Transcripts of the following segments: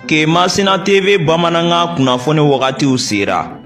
Kemasina TV bamanankan kunnafoni wagatiw sera.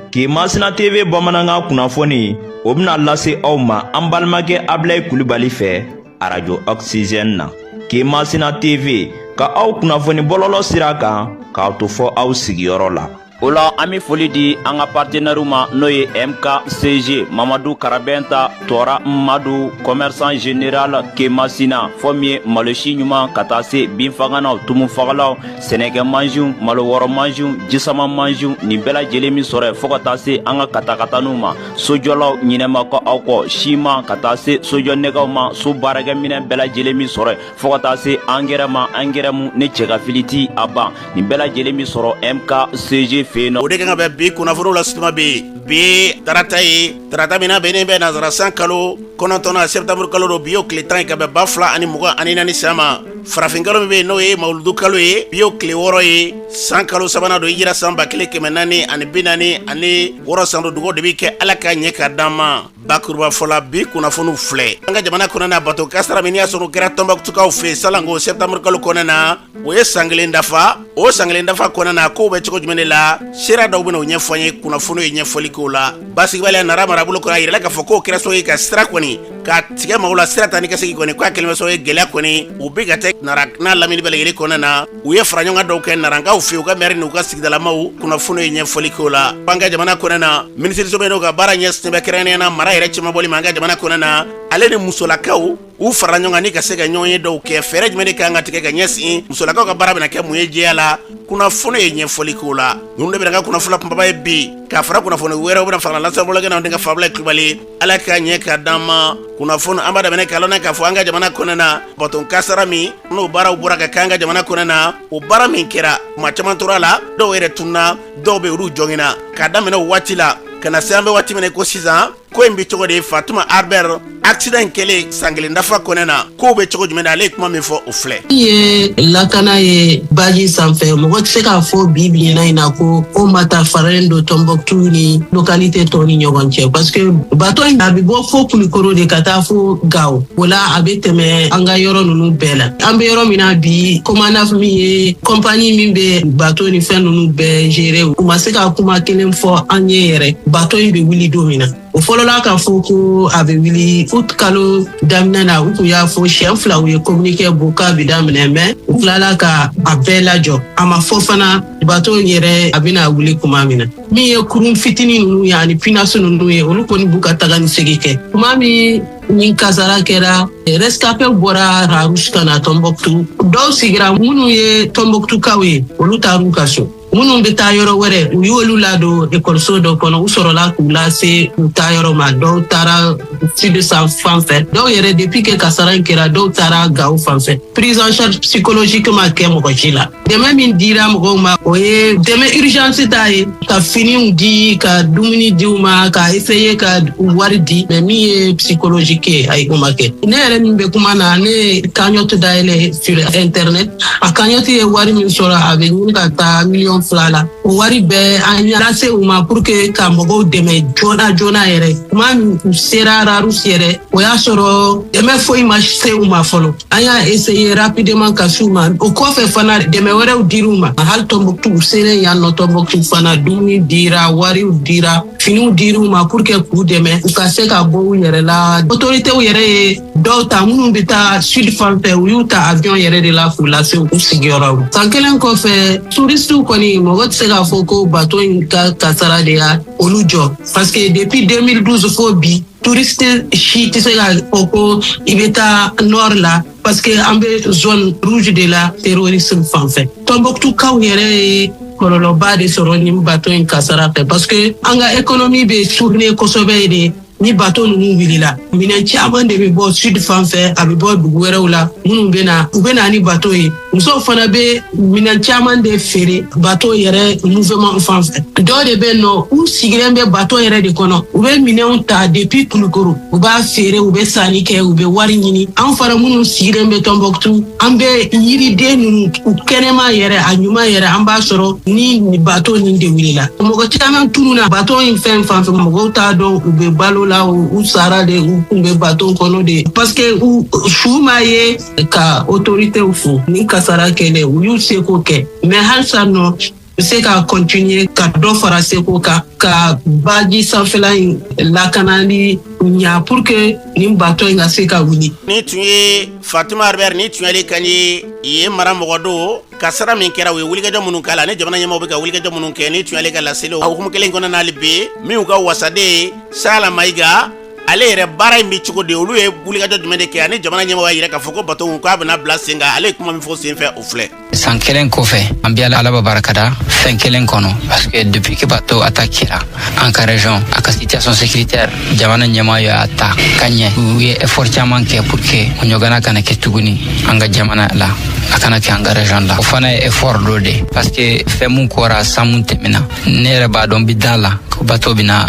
Kemasina TV bamanankan kunnafoni o bɛna lase aw ma an balimakɛ Abilayi Kulibali fɛ arajo Oxygène na. Kemasina TV ka aw kunnafoni bɔlɔlɔ sira kan k'aw to fɔ aw sigiyɔrɔ la. O la an bɛ foli di an ka partenaires ma, n'o ye MKCG Mamadu Karabɛnta Tɔra Madu, commerçant général Kemasina, fɔ min ye malosi ɲuman ka taa se binfaganaw, tumufagalaw, sɛnɛkɛ mansinw, malo wɔrɔ mansinw, jisama mansinw, nin bɛɛ lajɛlen min sɔrɔ yen, fo ka taa se an ka katakataniw ma, sojɔlaw ɲinɛma kɔ aw kɔ, siman ka taa se sojɔ nɛgɛw ma, so baarakɛminɛn bɛɛ lajɛlen min sɔrɔ yen, fo ka taa se angɛrɛ ma, angɛrɛ mu ne cɛ ka fili ti a ban, nin bɛɛ lajɛlen min sɔrɔ MKCG fɛ yen nɔ. O de kan ka bɛn bi kunnafoniw la sutuma bɛ bi tarata ye, tarata min bɛnnen bɛ nansara san kalo 9na, septembre kalo don. Bi y'o tile 10 ye ka bɛn 2024 san ma. Farafin kalo min bɛ yen, n'o ye mawuludu kalo ye, bi y'o tile 6 ye. San kalo sabanan don, hijira san 1446 san don. Dugawu de bɛ kɛ, Ala ka ɲɛ ka d'an ma. Bakuruba fɔla, bi kunnafoniw filɛ. An ka jamana kɔnɔna na, bato kasara min y'a sɔrɔ kɛra Tɔnbɔkutukaw fɛ salanko septembre kalo kɔnɔna na, o ye san kelen dafa. O san kelen dafa kɔnɔna na, kow bɛ cogo jumɛn de la? Sera dɔw bɛna o ɲɛfɔ an ye. Kunnafoni ye ɲɛfɔli k'o la. Basigibaliya Nara marabolo kɔnɔ, a yirala k'a fɔ k'o kɛra sababu ye ka sira kɔni ka tigɛ maaw la, sira ta ni ka segin kɔni, k'a kɛlen bɛ sababu ye gɛlɛya kɔni u bɛ ka tɛ Nara n'a lamini bɛɛ lajɛlen kɔnɔna na. U ye fara ɲɔgɔn dɔw kɛ Narankaw fɛ, u ka maire n'u ka sigidalamaw. Kunnafoni ye ɲɛfɔli k'o la. An ka jamana kɔnɔna na, minisiriso bɛ n'o ka baara ɲɛsin bɛ kɛrɛnkɛrɛnnenya na mara yɛrɛ cɛmabɔli ma an ka jamana kɔnɔna na, ale ni musolakaw, u fara ɲɔgɔn kan ni ka se ka ɲɔgɔn ye dɔw kɛ. Fɛɛrɛ jumɛn de kan ka tigɛ ka ɲɛsin musolakaw ka baara bɛna kɛ mun ye jɛya la? Kunnafoni ye ɲɛfɔli k'o la. Ninnu de bɛna ka kunnafoni kunbaba ye bi, k'a fara kunnafoni wɛrɛw bɛna fara lasabɔlɔkɛ na. Denkɛ Fabila Kulubali, Ala ka ɲɛ ka d'an ma. Kunnafoni an b'a daminɛ k'a lɔn k'a fɔ an ka jamana kɔnɔna na, bato kasara min n'o baaraw bɔra ka kɛ an ka jamana kɔnɔna na, o baara min kɛra, maa caman tora a la, dɔw yɛrɛ tununa, dɔw bɛ olu jɔngina k'a daminɛ o waati la ka na se an bɛ waati min na ko sisan. Ko in bɛ cogo di? Fatuma Arbert, accident in kɛlen san kelen dafa kɔnɔna na, kow bɛ cogo jumɛn na? Ale ye kuma min fɔ, o filɛ. Min ye lakana ye baji sanfɛ, mɔgɔ tɛ se k'a fɔ bi bi in na ko o matarafalen don Tɔnbɔkutu ni localité tɔw ni ɲɔgɔn cɛ, parce que bato in a bɛ bɔ fo Kulikoro de ka taa fo Gawo. O la a bɛ tɛmɛ an ka yɔrɔ ninnu bɛɛ la. An bɛ yɔrɔ min na bi, Comanaf min ye compagnie min bɛ bato ni fɛn ninnu bɛɛ gérer, u ma se ka kuma kelen fɔ an ye yɛrɛ bato in bɛ wuli don min na. O fɔlɔla k'a fɔ ko a bɛ wuli août kalo daminɛ na. U tun y'a fɔ siɲɛ fila, u ye communiqué bɔ k'a bɛ daminɛ, mais u tilala ka a bɛɛ lajɔ. A ma fɔ fana bato in yɛrɛ a bɛna wuli kuma min na. Min ye kurun fitinin ninnu ye ani pinasi ninnu ye, olu kɔni b'u ka taga ni segin kɛ. Tuma min ni kasara kɛra, rescapé bɔra Rharous ka na Tɔnbɔkutu. Dɔw sigira, minnu ye Tɔnbɔkutukaw ye, olu taar'u ka so. Minnu bɛ taa yɔrɔ wɛrɛ, u y'olu ladon ekɔliso dɔ kɔnɔ. U sɔrɔla k'u lase u taa yɔrɔ ma. Dɔw taara sud san fan fɛ, dɔw yɛrɛ, depuis que kasara in kɛra, dɔw taara Gawo fan fɛ. Prise en charge psychologique ma kɛ mɔgɔ si la. Dɛmɛ min dira mɔgɔw ma, o ye dɛmɛ urgence ta ye, ka finiw di, ka dumuni di u ma, ka essayer ka wari di, mais min ye psychologique ye, ayi, o ma kɛ. Ne yɛrɛ min bɛ kuma na, ne ye cagnotte dayɛlɛ sur internet. A cagnotte ye wari min sɔrɔ, a bɛ ɲini ka taa miliyɔn 2 la. O wari bɛɛ an y'a lase u ma pour que ka mɔgɔw dɛmɛ joona joona yɛrɛ. Tuma min u sera Rharous yɛrɛ, o y'a sɔrɔ dɛmɛ foyi ma se u ma fɔlɔ. An y'a essayer rapidement ka s'u ma. O kɔfɛ fana, dɛmɛ wɛrɛw dir'u ma. Hali Tɔnbɔkutu, u selen yan nɔ Tɔnbɔkutu fana, dumuni dira, wariw dira, finiw dir'u ma pour que k'u dɛmɛ u ka se ka bɔ u yɛrɛ la. Autorités yɛrɛ ye dɔw ta, minnu bɛ taa sud fan fɛ, u y'u ta avion yɛrɛ de la k'u lase u sigiyɔrɔ. San kelen kɔfɛ, touristew kɔni, mɔgɔ tɛ se k'a fɔ ko bato in ka kasara de y'a olu jɔ, parce que depuis 2012 fo bi, touriste si tɛ se k'a fɔ ko i bɛ taa nord la, parce que an bɛ zone rouge de la terrorisme fan fɛ. Tɔnbɔkutukaw yɛrɛ ye kɔlɔlɔba de sɔrɔ nin bato in kasara fɛ, parce que an ka économie bɛ tourner kosɛbɛ de ni bato ninnu wulila. Minɛn caman de bɛ bɔ sud fan fɛ, a bɛ bɔ dugu wɛrɛw la, minnu bɛ na, u bɛ na ni bato ye. Musow fana bɛ minɛn caman de feere bato yɛrɛ mouvement fan fɛ. Dɔw de bɛ yen nɔ, u sigilen bɛ bato yɛrɛ de kɔnɔ, u bɛ minɛnw ta depuis Kulukoro, u b'a feere, u bɛ sanni kɛ, u bɛ wari ɲini. An fana minnu sigilen bɛ Tɔnbɔkutu, an bɛ yiriden ninnu, u kɛnɛma yɛrɛ, a ɲuman yɛrɛ, an b'a sɔrɔ ni bato nin de wulila. Mɔgɔ caman tununa bato in fɛn fan fɛ, mɔgɔw t'a dɔn u bɛ balo. la, u sara de, u kun bɛ bateau kɔnɔ de, parce que u su ma ye. Ka autoritéw fo ni kasara kɛlɛ, u y'u seko kɛ, mais halisa nɔ bɛ se ka continuer ka dɔ fara seko kan, ka baji sanfɛla in lakanali ɲa pour que nin bateau in ka se ka wuli. Ni tun ye Fatima Arbert, ni tun y'ale kan ye yen mara mɔgɔ don. Kasara min kɛra, u ye wulikajɔ minnu k'a la, ni jamana ɲɛmaaw bɛ ka wulikajɔ minnu kɛ, ni tun y'ale ka laseli. O hukumu kelen kɔnɔna na, hali bi min ka wasaden Sala Mayiga, ale yɛrɛ baara in bɛ cogo di, olu ye wulikajɔ jumɛn de kɛ, ani jamana ɲɛmaaw y'a yira k'a fɔ ko bateau k'a bɛna bila sen kan, ale ye kuma min fɔ sen fɛ, o filɛ. San kelen kɔfɛ, an bɛ Ala ba barikada fɛn kelen kɔnɔ, parce que depuis que bateau attaque kɛra an ka région, a ka situation sécuritaire, jamana ɲɛmaa y'a ta ka ɲɛ, u ye effort caman kɛ pour que o ɲɔgɔnna kana kɛ tuguni an ka jamana la, a kana kɛ an ka région la. O fana ye effort dɔ de, parce que fɛn mun kɔra san mun tɛmɛna, ne yɛrɛ b'a dɔn bi da la ko bateau bɛna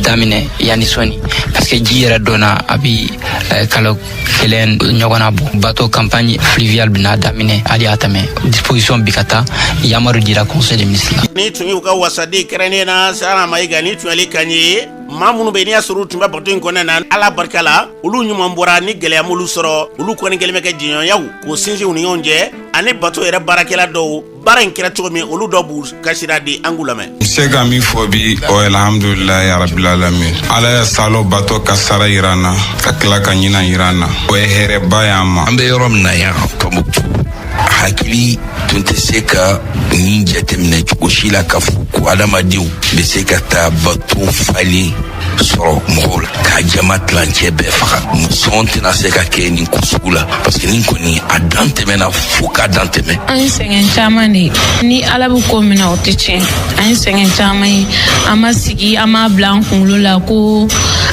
daminɛ yanni sɔni, parce que ji yɛrɛ donna, a bi kalo kelen ɲɔgɔnna bɔ. Bateau campagne fluviale bɛna daminɛ, hali y'a tɛmɛ disposition bi ka taa yamaru dira conseil des ministres la. Ni tun y'u ka wasaden kɛrɛnnen na Sara Mayiga, ni tun y'ale kan ye. Maa minnu bɛ, n'i y'a sɔrɔ u tun bɛ bateau in kɔnɔna na, Ala barika la, olu ɲuman bɔra ni gɛlɛya m'olu sɔrɔ. Olu kɔni kɛlen bɛ kɛ jɛɲɔgɔnyaw k'o sinsin u ni ɲɔgɔn cɛ, ani bateau yɛrɛ baarakɛla dɔw, baara in kɛra cogo min, olu dɔw b'u kasira di, an k'u lamɛn. N se ka min fɔ bi, o ye alhamdulilayi rabil alamin. Ala ye salo bateau kasara yira an na, ka tila ka ɲinan yira an na, o ye hɛrɛba y'an ma. An bɛ yɔrɔ min na yan, Tɔnbuktu, hakili tun tɛ se ka nin jateminɛ cogo si la k'a fɔ ko adamadenw bɛ se ka taa bateau falen sɔrɔ mɔgɔw la k'a jama tilancɛ bɛɛ faga. Sɔn tɛna se ka kɛ nin ko sugu la, parce que nin kɔni a dan tɛmɛna fo k'a dan tɛmɛ. An ye sɛgɛn caman de ye. Ni Ala bɛ ko min na, o tɛ tiɲɛ. An ye sɛgɛn caman ye, an ma sigi, an m'a bila an kunkolo la ko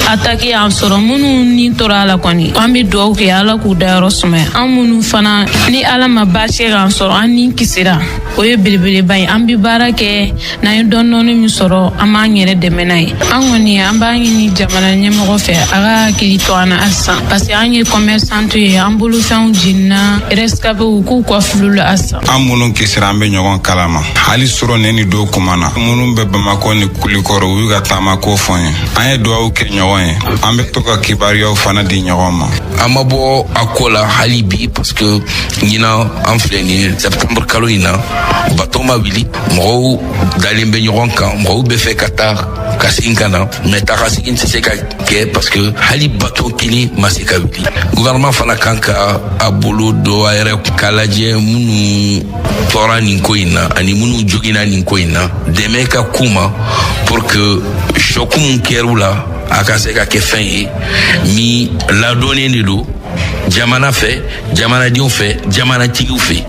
attaque y'an sɔrɔ. Minnu ni tora a la kɔni, an bɛ dugawu kɛ Ala k'u dayɔrɔ sumaya. An minnu fana ni Ala ma baasi k'an sɔrɔ, an ni kisira, o ye belebeleba ye. An bɛ baara kɛ n'an ye dɔɔni dɔɔni min sɔrɔ, an b'an yɛrɛ dɛmɛ n'a ye. An kɔni, an b'a ɲini jamana ɲɛmɔgɔ fɛ, a ka hakili to an na halisa, parce que an ye commerçant ye, an bolofɛnw jenina, rescapés k'u kɔfili la halisa. An minnu kisira, an bɛ ɲɔgɔn kalama. Hali sɔrɔ ne ni dɔw kumana minnu bɛ Bamakɔ ni Kulikɔrɔ, u y'u ka taama ko fɔ n ye. An ye duwawu kɛ ɲɔgɔn ye, an bɛ to ka kibaruyaw fana di ɲɔgɔn ma. An ma bɔ a ko la hali bi, parce que ɲinan an filɛ nin ye, septembre kalo in na, bateau ma wuli, mɔgɔw dalen bɛ ɲɔgɔn kan, mɔgɔw bɛ fɛ ka taa ka segin ka na, mais taa ka segin tɛ se ka kɛ, parce que hali bateau kelen ma se ka wuli. Gouvernement fana kan ka a bolo dɔ a yɛrɛ k'a lajɛ minnu tɔɔra nin ko in na ani minnu joginna nin ko in na, dɛmɛ ka k'u ma pour que choc mun kɛr'u la, a ka se ka kɛ fɛn ye min ladɔnnen de don jamana fɛ, jamanadenw fɛ, jamanatigiw fɛ.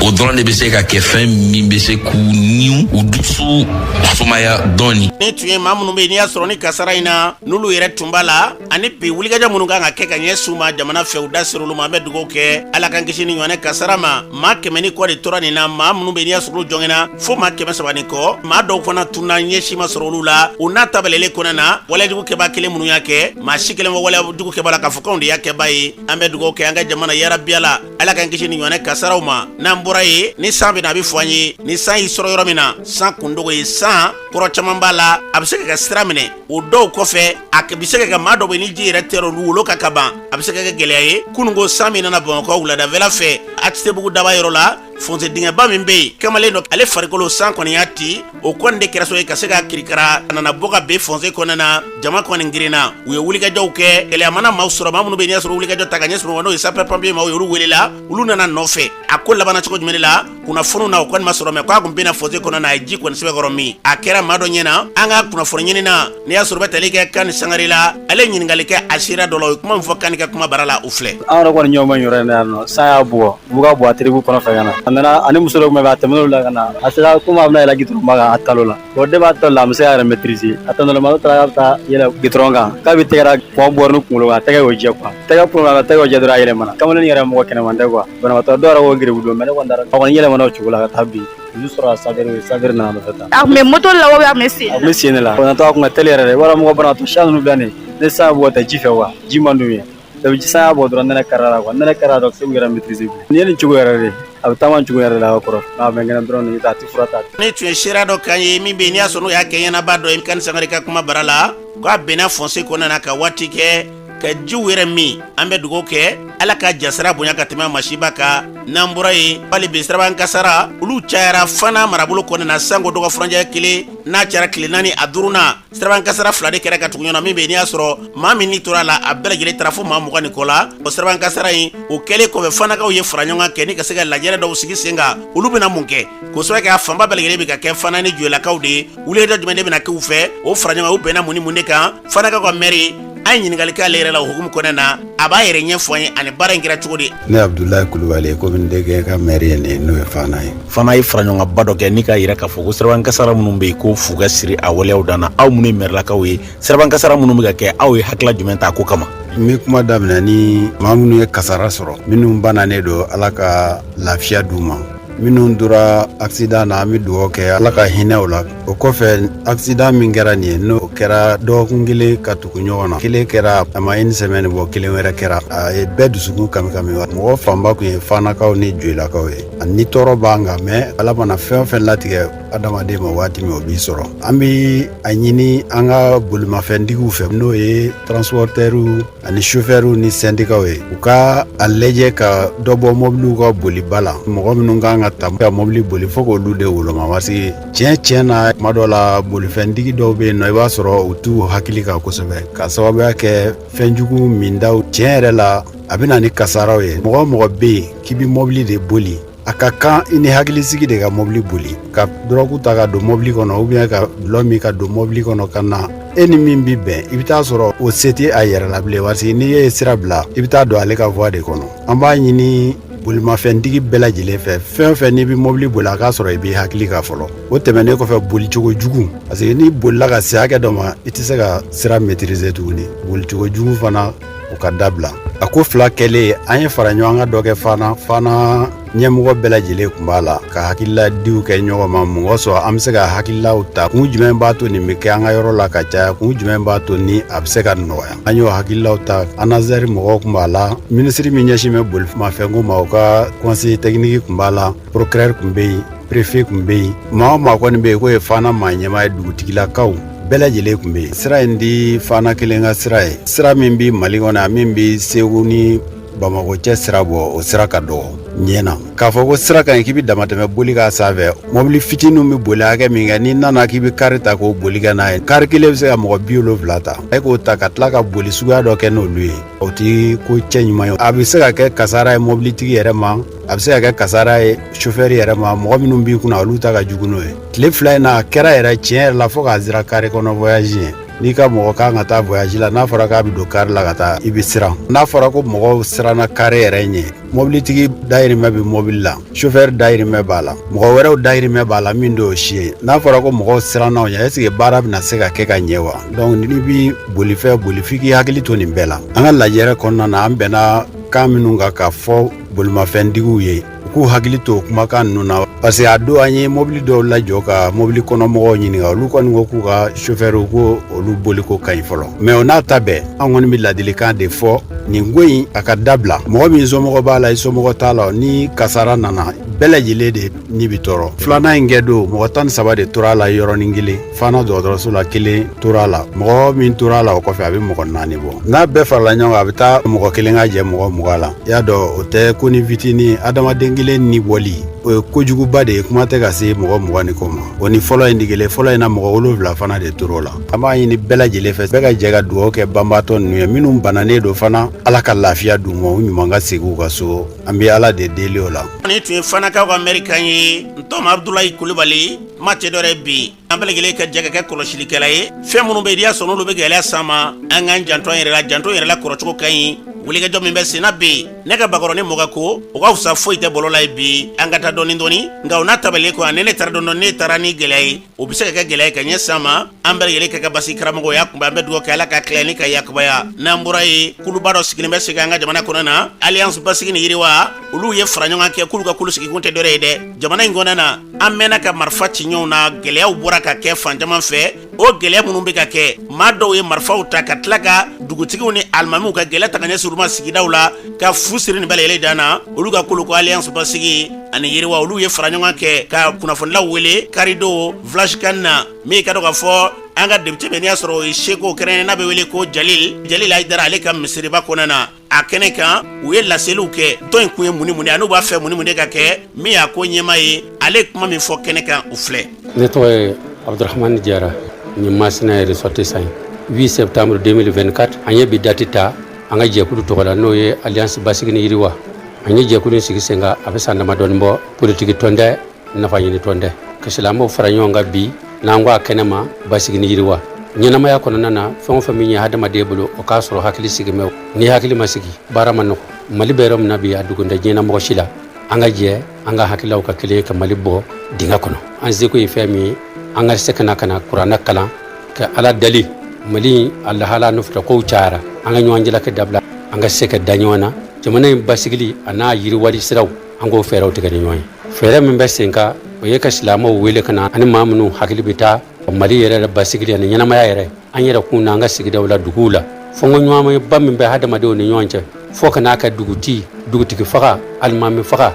O dɔrɔn de bɛ se ka kɛ fɛn min bɛ se k'u niw u dusu sumaya dɔɔni. Ni tun ye maa minnu bɛ yen, n'i y'a sɔrɔ ni kasara in na, n'olu yɛrɛ tun b'a la, ani bi wulikajɔ minnu kan ka kɛ ka ɲɛsin u ma jamana fɛ, u da sera olu ma. An bɛ dugawu kɛ, Ala k'an kisi ni ɲɔgɔnɛ kasara ma. Maa 100 ni kɔ de tora nin na. Maa minnu bɛ yen, n'i y'a sɔrɔ olu jɔngɛnna, fo maa 300 ni kɔ. Maa dɔw fana tunna, ɲɛsi ma sɔrɔ olu la. O n'a ta bɛlɛlen kɔnɔ na, waleyajugu kɛba kelen minnu y'a kɛ, maa si kelen fɔ waleyajugu kɛba la k'a fɔ k'anw de y'a kɛba ye. An bɛ dugawu kɛ an ka jamana yarabiya la, Ala k'an kisi ni ɲɔgɔnɛ kasaraw ma. N'an bɔra yen, ni san bɛ na, a bɛ fɔ an ye ni san y'i sɔrɔ yɔrɔ min na, san kundogo ye, san kɔrɔ caman b'a la, a bɛ se ka kɛ sira minɛ. O dɔw kɔfɛ, a bɛ se ka kɛ maa dɔw bɛ, ni ji yɛrɛ tɛ olu wolo ka ban, a bɛ se ka kɛ gɛlɛya ye. Kununko san min nana Bamakɔ wuladafɛla fɛ, ATT-bugu daba yɔrɔ la, fossé dingɛba min bɛ yen, kamalen dɔ ale farikolo san kɔni y'a ci, o kɔni de kɛra so ye ka se ka kirikara, a nana bɔ ka ben fossé kɔnɔna na. Jama kɔni girinna, u ye wulikajɔw kɛ. Gɛlɛya mana maaw sɔrɔ, maa minnu bɛ yen, n'i y'a sɔrɔ wulikajɔ ta ka ɲɛsin u ma, n'o ye sapeur pompier maaw ye, olu welela, olu nana nɔfɛ. A ko labanna cogo jumɛn de la, kunnafoniw na o kɔni ma sɔrɔ, mɛ k'a kun bɛna fossé kɔnɔ na, a ye ji kɔni sɛbɛkɔrɔ min, a kɛra maa dɔ ɲɛna. An ka kunnafoni ɲini na, n'i y'a sɔrɔ bɛ tali kɛ Kani Sangare la, ale ɲininkali kɛ a sera dɔ la, o ye kuma min fɔ Kani ka kuma bara la, o filɛ. An yɛrɛ kɔni ɲɔ ma yɔrɔ in na yan nɔ, san y'a bugɔ, u ka bɔ a teriku kɔnɔ fɛ ka na, a nana ani muso dɔ tun bɛ, a tɛmɛn'olu la ka na, a sera komi a bɛna yɛlɛ goudron ba kan, a talo la bon, de b'a talo la, a ma se k'a yɛrɛ maîtriser, a tɛmɛna ma taara k'a bɛ taa yɛlɛ goudron kan, k'a bɛ tɛgɛra pont bɔra ni kunkolo kan, a tɛgɛ y'o jɛ quoi, tɛgɛ kunkolo kan, tɛgɛ y'o jɛ dɔrɔn, a yɛlɛmana. Kamalen yɛrɛ mɔgɔ kɛnɛman tɛ quoi, banabaatɔ dɔw yɛrɛ ko geribu don, mais ne kɔni taara, a kɔni yɛlɛmana o cogo la ka taa bin, olu sɔrɔ sapeur nana nɔfɛ tan. A tun bɛ moto la wa a tun bɛ sen? A tun bɛ sen de la. Banabaatɔ a kun ka teli yɛrɛ de, i b'a dɔn mɔgɔ banabaatɔ siya ninnu filɛ nin ye, ni san bugɔ tɛ ji fɛ quoi, ji man d'u ye, san y'a bɔ dɔrɔn, nɛnɛ karila quoi, nɛnɛ karila dɔrɔn, se k'u yɛrɛ maîtriser bilen. Nin ye nin cogo yɛrɛ de. A bɛ taama cogo yɛrɛ la kɔrɔ n'a bɛ kɛnɛ dɔrɔn a tɛ fura ta. Ne tun ye seereya dɔ kan ye min bɛ yen n'i y'a sɔrɔ n'o y'a kɛ ɲɛnaba dɔ ye Kani Sangare ka kuma bara la, k'a benna fossé kɔnɔna na ka waati kɛ ka jiw yɛrɛ min. An bɛ dugawu kɛ, Ala ka jasira bonya ka tɛmɛ masiba kan. N'an bɔra yen, hali bi siraban kasara olu cayara Fana marabolo kɔnɔna na. Sango dɔgɔ furancɛ kelen n'a cayara tile 4 a duurunan, siraban kasara fila de kɛra ka tugu ɲɔgɔn na, min bɛ yen n'i y'a sɔrɔ maa min ni tora a la, a bɛɛ lajɛlen taara fo maa 20 ni kɔ la. O siraban kasara in, o kɛlen kɔfɛ, Fanakaw ye fara ɲɔgɔn kan kɛ ni ka se ka lajɛrɛ dɔw sigi sen kan. Olu bɛna mun kɛ k'o sababu kɛ a fanba bɛɛ lajɛlen bɛ ka kɛ Fana ni Joyilakaw de ye? Wulikajɔ jumɛn de bɛna k'u fɛ? O fara ɲɔgɔn kan, u bɛnna mun ni mun de kan? Fanakaw ka mɛri, an ye ɲininkali k'ale yɛrɛ la o hukumu kɔnɔna na. A b'a yɛrɛ ɲɛfɔ an ye ani baara in kɛra cogo di. Ne Abudulayi Kulubali ye, commune de Kɛɲɛka ka mɛri ye nin ye, n'o ye Fana ye. Fana ye faraɲɔgɔnkanba dɔ kɛ ni k'a yira k'a fɔ ko siraban kasara minnu bɛ yen, ko fu ka siri a waleyaw dan na. Aw minnu ye mɛrilakaw ye, siraban kasara minnu bɛ ka kɛ, aw ye hakilila jumɛn ta ko kama? N bɛ kuma daminɛ ni maa minnu ye kasara sɔrɔ, minnu bananen don, Ala ka lafiya d'u ma. Minnu tora accident na, an bɛ dugawu kɛ, Ala ka hinɛ u la. O kɔfɛ, accident min kɛra nin ye, n'o kɛra dɔgɔkun kelen ka tugu ɲɔgɔn na, kelen kɛra a ma une semaine bɔ, kelen wɛrɛ kɛra, a ye bɛɛ dusukun kamikami. Mɔgɔ fanba tun ye Fanakaw ni Joyilakaw ye. Ani tɔɔrɔ b'an kan, mais Ala mana fɛn o fɛn latigɛ adamaden ma waati min, o b'i sɔrɔ. An bɛ a ɲini an ka bolimafɛntigiw fɛ, n'o ye transportɛriw ani sofɛriw ni sɛndikaw ye, u ka a lajɛ ka dɔ bɔ mɔbiliw ka boliba la. Mɔgɔ minnu kan ka ta ka mɔbili boli, fo k'olu de woloma, parce que tiɲɛ tiɲɛ na, tuma dɔ la, bolifɛntigi dɔw bɛ yen nɔ, i b'a sɔrɔ u t'u hakili kan kosɛbɛ, ka sababuya kɛ fɛnjugu mindaw. Tiɲɛ yɛrɛ la, a bɛ na ni kasaraw ye. Mɔgɔ o mɔgɔ bɛ yen k'i bɛ mɔbili de boli, a ka kan i ni hakilisigi de ka mɔbili boli. Ka dɔrɔgu ta ka don mɔbili kɔnɔ, ou bien ka dulɔ min ka don mɔbili kɔnɔ ka na, e ni min bi bɛn, i bɛ taa sɔrɔ o se tɛ a yɛrɛ la bilen, parce que n'i ye sira bila, i bɛ taa don ale ka voie de kɔnɔ. An b'a ɲini bolimafɛntigi bɛɛ lajɛlen fɛ, fɛn o fɛn n'i bɛ mɔbili boli, a k'a sɔrɔ i b'i hakili kan fɔlɔ. O tɛmɛnen kɔfɛ, bolicogo jugu, parce que n'i bolila ka se hakɛ dɔ ma, i tɛ se ka sira maîtriser tuguni. Bolicogo jugu fana, o ka dabila. A ko fila kɛlen, an ye fara ɲɔgɔn kan dɔ kɛ Fana. Fana ɲɛmɔgɔ bɛɛ lajɛlen tun b'a la ka hakililadiw kɛ ɲɔgɔn ma. Mɔgɔ sɔrɔ an bɛ se ka hakililaw ta, kun jumɛn b'a to nin bɛ kɛ an ka yɔrɔ la ka caya, kun jumɛn b'a to ni a bɛ se ka nɔgɔya. An y'o hakililaw ta. ANASER mɔgɔw tun b'a la, minisiri min ɲɛsin bɛ bolimafɛnko ma, o ka conseiller technique tun b'a la, procureur tun bɛ yen, préfet tun bɛ yen, maa o maa kɔni bɛ yen k'o ye Fana maa ɲɛmaa ye, dugutigilakaw bɛɛ lajɛlen tun bɛ yen. Sira in di Fana kelen ka sira ye, sira min bɛ Mali kɔnɔ yan, min bɛ Segu ni Bamakɔ cɛ sira bɔ, o sira ka dɔgɔ ɲɛ na. K'a fɔ ko sira ka ɲi k'i bɛ damatɛmɛ boli k'a sanfɛ, mɔbili fitininw bɛ boli hakɛ min kɛ, n'i nana k'i bɛ kari ta k'o boli kɛ n'a ye, kari kelen bɛ se ka mɔgɔ 70 ta, e k'o ta ka tila ka boli suguya dɔ kɛ n'olu ye, o tɛ ko cɛ ɲuman ye. A bɛ se ka kɛ kasara ye mɔbilitigi yɛrɛ ma, a bɛ se ka kɛ kasara ye sofɛri yɛrɛ ma. Mɔgɔ minnu b'i kunna, olu ta ka jugu n'o ye. Tile 2 in na, a kɛra yɛrɛ tiɲɛ yɛrɛ la fo k'a sira kari kɔnɔ voyage ye. N'i ka mɔgɔ kan ka taa voyage la, n'a fɔra k'a bɛ don kari la ka taa, i bɛ siran. N'a fɔra ko mɔgɔw siranna kari yɛrɛ ɲɛ, mɔbilitigi dayirimɛ bɛ mɔbili la, sofɛri dayirimɛ b'a la, mɔgɔ wɛrɛw dayirimɛ b'a la min t'o si ye. N'a fɔra ko mɔgɔw siranna o ɲɛ, est ce que baara bɛna se ka kɛ ka ɲɛ wa? Donc n'i bɛ bolifɛn boli, f'i k'i hakili to nin bɛɛ la. An ka lajɛrɛ kɔnɔna na, an bɛnna kan minnu kan k'a fɔ bolimafɛntigiw ye, u k'u hakili to kumakan ninnu na, parce que a don an ye mobili dɔw lajɔ ka mobili kɔnɔmɔgɔw ɲininka, olu kɔni ko k'u ka sofɛriw ko olu boliko ka ɲi fɔlɔ. Mais o n'a ta bɛɛ, an kɔni bɛ ladilikan de fɔ, nin ko in a ka dabila. Mɔgɔ min somɔgɔ b'a la, i somɔgɔ t'a la, ni kasara nana, bɛɛ lajɛlen de ni bɛ tɔɔrɔ. Filanan in kɛ don, mɔgɔ 13 de tora a la yɔrɔnin kelen Fana dɔgɔtɔrɔso la, kelen tora a la. Mɔgɔ min tora a la o kɔfɛ, a bɛ mɔgɔ 4 bɔ. N'a bɛɛ farala ɲɔgɔn kan, a bɛ taa mɔgɔ kelen ka jɛ mɔgɔ 20 la. I y'a dɔn, o tɛ ko ni fitinin. Adamaden kelen ni bɔli, o ye kojuguba de ye, kuma tɛ ka se mɔgɔ 20 ni kɔ ma. O ni fɔlɔ in tɛ kelen. Fɔlɔ in na, mɔgɔ 7 fana de tor'o la. An b'a ɲini bɛɛ lajɛlen fɛ, bɛɛ ka jɛ ka dugawu kɛ banbaatɔ ninnu ye. Minnu bananen don fana, Ala ka lafiya d'u ma, u ɲuman ka segin u ka so. An bɛ Ala de deli o la. Nin tun ye Fanakaw ka mɛri kan ye, Ntɔma Abudulayi Kulubali. Kuma tɛ dɔwɛrɛ bi, an bɛɛ lajɛlen ka jɛ ka kɛ kɔlɔsilikɛla ye. Fɛn minnu bɛ yen, n'i y'a sɔrɔ n'olu bɛ gɛlɛya s'an ma, an k'an janto an yɛrɛ la. Janto yɛrɛ la kɔrɔcogo ka ɲi. Wulikajɔ min bɛ senna bi, ne ka bakɔrɔni mɔkɛ ko o ka fisa foyi tɛ bɔlɔ la ye bi, an ka taa dɔɔni dɔɔni. Nka o n'a tabalen kɔ, ani ne taara dɔɔni dɔɔni, ne taara ni gɛlɛya ye, o bɛ se ka kɛ gɛlɛya ye ka ɲɛ s'an ma. An bɛɛ lajɛlen ka kɛ basi karamɔgɔ y'a kunbɛn. An bɛ dugawu kɛ, Ala ka tila ni ka yakubaya. N'an bɔra yen, kuluba dɔ sigilen bɛ segin an ka jamana kɔnɔ na, Alliance basigi ni yiriwa. Olu ye fara ɲɔgɔn kɛ k'olu ka kulu sigikun tɛ dɔwɛrɛ ye dɛ, jamana in kɔnɔna na, an mɛnna ka marifa ci ɲɔgɔn na, gɛlɛyaw bɔra ka kɛ fan caman fɛ. O gɛlɛya minnu bɛ ka kɛ, maa dɔw ye marifaw ta ka tila ka dugutigiw ni alimamiw ka gɛlɛya ta ka ɲɛsin olu ma sigidaw la, ka fu siri nin bɛɛ lajɛlen dan na. Olu ka kolo ko Alliance Basigi ani Yiriwa, olu ye fara ɲɔgɔn kɛ ka kunnafonilaw wele karidon village kan na. Min ka dɔn ka fɔ, an ka député bɛ, n'i y'a sɔrɔ o ye seko kɛrɛnkɛrɛn n'a bɛ wele ko Jalil Jalil Hayidara, ale ka misiriba kɔnɔna na, a kɛnɛ kan, u ye laseliw kɛ. Tɔn in kun ye mun ni mun ye, ani u b'a fɛ mun ni mun de ka kɛ? Min y'a ko ɲɛmaa ye, ale ye kuma min fɔ kɛnɛ kan, o filɛ. Ne tɔgɔ ye Abdurahmani Jara, ni Masina ye ressortissant ye. 8 septembre 2024, an ye bi date ta an ka jɛkulu tɔgɔ la, n'o ye Alliance Basigi ni Yiriwa. An ye jɛkulu sigi sen kan, a bɛ san damadɔni bɔ. Politiki tɔn tɛ, nafa ɲini tɔn tɛ, ka silamɛw fara ɲɔgɔn kan bi n'an ko a kɛnɛ ma basigi ni yiriwa. Ɲɛnamaya kɔnɔna na, fɛn o fɛn min ye hadamaden bolo, o k'a sɔrɔ hakili sigi mɛ. Ni hakili ma sigi, baara ma nɔgɔ. Mali bɛ yɔrɔ min na bi, a dogon tɛ diɲɛ mɔgɔ si la. An ka jɛ, an ka hakililaw ka kelen ka Mali bɔ dingɛ kɔnɔ. An seko ye fɛn min ye, an ka se ka na ka na kuranɛ kalan ka Ala dali. Mali a lahala nɔfɛ kow cayara, an ka ɲɔgɔn jalaki dabila, an ka se ka da ɲɔgɔn na. Jamana in basigili a n'a yiriwali siraw, an k'o fɛɛrɛw tigɛ ni ɲɔgɔn ye. Fɛɛrɛ min bɛ sen kan, o ye ka silamɛw wele ka na, ani maa minnu hakili bɛ taa Mali yɛrɛ basigili ani ɲɛnamaya yɛrɛ, an yɛrɛ kun na, an ka sigidaw la, duguw la, fɔnkɔɲɔgɔnba min bɛ hadamadenw ni ɲɔgɔn cɛ, fo ka n'a kɛ duguti, dugutigi faga, alimami faga,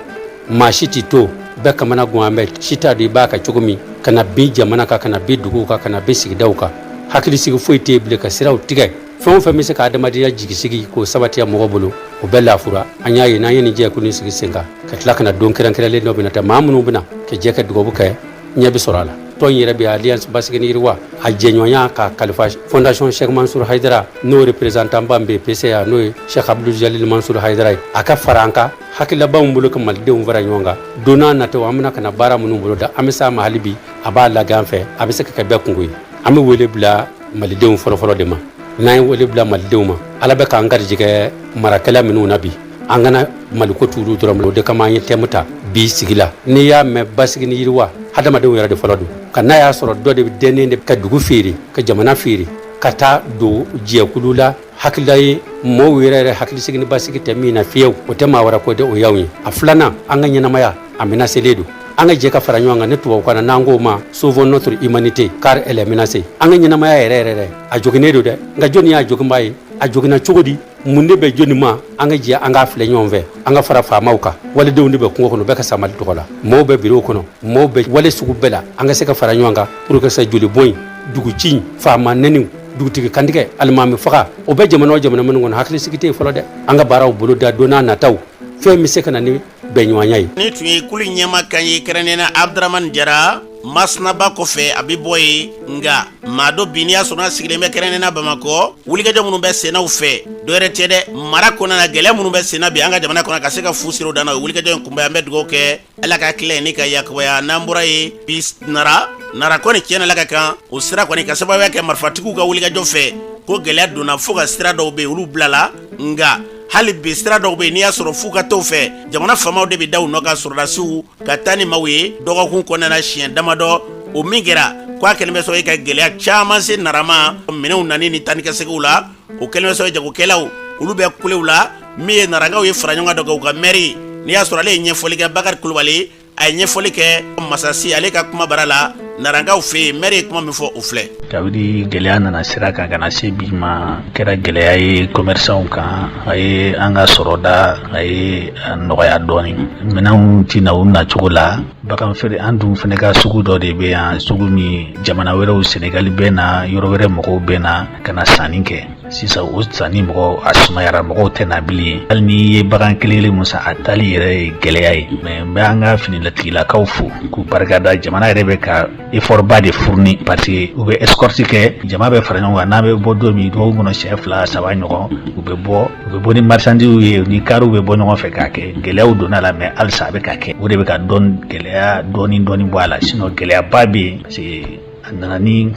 maa si t'i to bɛɛ kamana gan bɛ si t'a dɔn i b'a kɛ cogo min, ka na bin jamana kan, ka na bin duguw kan, ka na bin sigidaw kan. Hakilisigi foyi tɛ yen bilen. Ka siraw tigɛ, fɛn o fɛn bɛ se ka adamadenya jigisigi k'o sabatiya mɔgɔ bolo, o bɛɛ lafura. An y'a ye, n'an ye nin jɛkulu sigi sen kan, ka tila ka na don kɛrɛnkɛrɛnlen dɔ bɛna ta, maa minnu bɛna ka jɛ ka dugawu kɛ, ɲɛ bɛ sɔrɔ a la. Tɔn yɛrɛ bɛ Alliance Basigi ni Yiriwa, a jɛɲɔgɔnya ka kalifa Fondation Cheikh Mansour Haidara, n'o représentant ba bɛ PCA, n'o ye Cheikh Abdou Jalil Mansour Haidara ye, a ka fara an kan. Hakililabanw bolo ka malidenw fara ɲɔgɔn kan. Don n'a nataw, an bɛna ka na baara minnu bolo da, an bɛ s'a ma. Hali bi a b'a lagɛ an fɛ, a bɛ se ka kɛ bɛɛ kungo ye. An bɛ wele bila malidenw fɔlɔfɔlɔ de ma. N'an ye wele bila malidenw ma, Ala bɛ k'an garijɛgɛ marakɛla minnu na bi, an kana Maliko tuuru dɔrɔn. O de kama an ye thème ta bi sigi la. N'i y'a mɛn basigi ni yiriwa, hadamadenw yɛrɛ de fɔlɔ don. Ka n'a y'a sɔrɔ dɔ de dɛnnen de ka dugu feere, ka jamana feere, ka taa don jɛkulu la, hakilila ye mɔɔw yɛrɛ yɛrɛ hakilisigi ni basigi tɛ min na fiyewu, o tɛ maa wɛrɛ ko dɛ, o y'anw ye. A filanan, an ka ɲɛnamaya a menacelen don. An ka jɛ ka fara ɲɔgɔn kan. Ne tubabukan na, n'an k'o ma sauvons notre humanité car elle est menacée. An ka ɲɛnamaya yɛrɛ yɛrɛ dɛ, a joginnen don dɛ. Nka jɔnni y'a joginbaa ye? A joginna cogo di? Mun de bɛ jɔnni ma? An ka jɛ, an k'a filɛ ɲɔgɔn fɛ, an ka fara faamaw kan. Walidenw de bɛ kungo kɔnɔ, bɛɛ ka sa Mali tɔgɔ la. Mɔɔw bɛ biro kɔnɔ, mɔɔw bɛ wale sugu bɛɛ la. An ka se ka fara ɲɔgɔn kan pour que sa joli bɔn in, dugu ci, faama nɛniw, dugutigi kantigɛ, alimami faga, o bɛ jamana o jamana minnu kɔnɔ, hakilisigi tɛ yen fɔlɔ dɛ. An ka baaraw bolo da don n'a nataw, fɛn bɛ se ka na ni bɛnɲɔgɔnya ye. Ni tun ye kulu ɲɛma kan ye, kɛrɛnkɛrɛnnenya Abdramani Jara. Masinaba kɔfɛ, a bɛ bɔ yen, nka maa dɔ bi, n'i y'a sɔrɔ n'a sigilen bɛ kɛrɛnkɛrɛnnenya Bamakɔ, wulikajɔ minnu bɛ sennaw fɛ, dɔwɛrɛ tɛ dɛ, mara kɔnɔna na, gɛlɛya minnu bɛ senna bi an ka jamana kɔnɔ, ka se ka fu siri o dan na, o wulikajɔ in kunbɛn. An bɛ dugawu kɛ, Ala ka tila ni ka yakubaya. N'an bɔra yen bi, Nara, Nara kɔni tiɲɛna la ka kan o sira kɔni, ka sababuya kɛ marifatigiw ka wulikajɔ fɛ, ko gɛlɛya donna fo ka sira dɔw bɛ yen, olu bilala. Nka hali bi sira dɔw bɛ yen, n'i y'a sɔrɔ f'u ka t'o fɛ, jamana faamaw de bɛ da u nɔ ka sɔrɔdasiw ka taa ni maaw ye dɔgɔkun kɔnɔna na siɲɛ damadɔ. O min kɛra ko a kɛlen bɛ sɔrɔ ka gɛlɛya caman se Narama minɛnw nani ni taanikɛseginw la. O kɛlen bɛ sɔrɔ jagokɛlaw olu bɛ kulew la. Min ye Narankaw ye fara ɲɔgɔn kan dɔ kɛ, u ka mɛri, n'i y'a sɔrɔ ale ye ɲɛfɔli kɛ, Bakari Kulubali, a ye ɲɛfɔli kɛ Masasi ale ka kuma bara la Narankaw fɛ yen. Mɛri ye kuma min fɔ, o filɛ. Kabini gɛlɛya nana sira kan ka na se bi ma, kɛra gɛlɛya ye commerçants kan. A ye an ka sɔrɔda, a ye nɔgɔya dɔɔni. Minɛnw ti na u nacogo la. Bagan feere, an dun fana ka sugu dɔ de bɛ yan, sugu min jamana wɛrɛw, Senegali bɛ na, yɔrɔ wɛrɛ mɔgɔw bɛ na ka na sanni kɛ. Sisan o sanni mɔgɔ a sumayara, mɔgɔw tɛ na bilen. Hali n'i ye bagan kelen kelen mun san, a taali yɛrɛ ye gɛlɛya ye. Mais n bɛ an ka finilatigilakaw fo k'u barikada. Jamana yɛrɛ bɛ ka effort ba de fourni, parce que u bɛ escorte kɛ, jama bɛ fara ɲɔgɔn kan. N'a bɛ bɔ don min, dɔgɔkun kɔnɔ siɲɛ fila saba ɲɔgɔn, u bɛ bɔ, u bɛ bɔ ni marchandises ye, ni kariw bɛ bɔ ɲɔgɔn fɛ k'a kɛ. Gɛlɛyaw donna la, mais halisa a bɛ ka kɛ. O de bɛ ka dɔɔni gɛlɛya dɔɔni dɔɔni bɔ a la. Sinon gɛlɛyaba bɛ yen, parce que a nana ni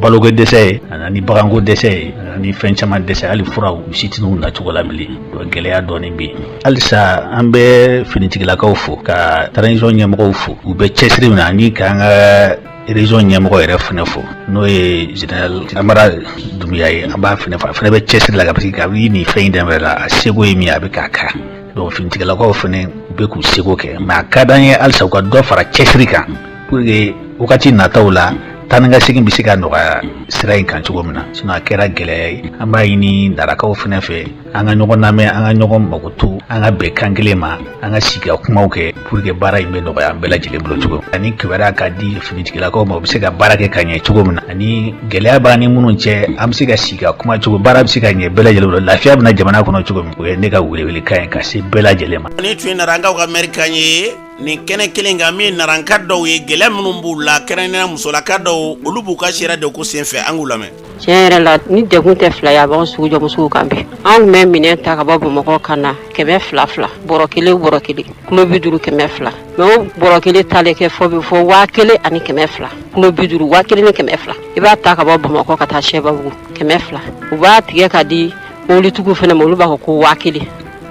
baloko dɛsɛ ye, a nana ni baganko dɛsɛ ye, a nana ni fɛn caman dɛsɛ. Hali furaw, u si tɛn'u nacogo la bilen. Donc gɛlɛya dɔɔni bɛ yen halisa. An bɛ finitigilakaw fo, ka transition ɲɛmɔgɔw fo, u bɛ cɛsiri min na, ani k'an ka région ɲɛmɔgɔ yɛrɛ fɛnɛ fo, n'o ye général Amara Dunbiya ye. An b'a fɛnɛ fo, a fɛnɛ bɛ cɛsiri la, parce que kabini nin fɛn in daminɛ la, a seko ye min ye, a bɛ k'a kɛ. Donc finitigilakaw fɛnɛ u bɛ k'u seko kɛ, mais a ka d'an ye halisa u ka dɔ fara cɛsiri kan pour que wagati nataw la. Taa ni ka segin bɛ se ka nɔgɔya sira in kan cogo min na, sinon a kɛra gɛlɛya ye. An b'a ɲini Narakaw fana fɛ, an ka ɲɔgɔn lamɛn, an ka ɲɔgɔn makoto, an ka bɛn kan kelen ma, an ka sigi ka kumaw kɛ pour que baara in bɛ nɔgɔya an bɛɛ lajɛlen bolo cogo min, ani kibaruya ka di finitigilakaw ma, u bɛ se ka baara kɛ ka ɲɛ cogo min na, ani gɛlɛya b'an ni minnu cɛ, an bɛ se ka sigi ka kuma cogo, baara bɛ se ka ɲɛ bɛɛ lajɛlen bolo, lafiya bɛ na jamana kɔnɔ cogo min. O ye ne ka welewelekan ye ka se bɛɛ lajɛlen ma. Ni tun ye Narankaw ka mɛri kan ye nin kɛnɛ kelen kan, min Naranka dɔw ye gɛlɛya minnu b'u la, kɛrɛnkɛrɛnnenya musolaka dɔw, olu b'u ka sira de ko senfɛ. An k'u lamɛn. Tiɲɛ yɛrɛ la, ni degun tɛ fila ye, a b'anw sugujɔmusow kan bi. An tun bɛ minɛn ta ka bɔ Bamakɔ ka na 200 fila, bɔrɔ kelen, bɔrɔ kelen, kilo 50, 200. Mais o bɔrɔ kelen talen kɛ fɔ bɛ fɔ 1200, kilo 50, 1200. I b'a ta ka bɔ Bamakɔ ka taa Sɛbabugu, 200. U b'a tigɛ ka di mobilitigiw fana ma, olu b'a fɔ ko 1000,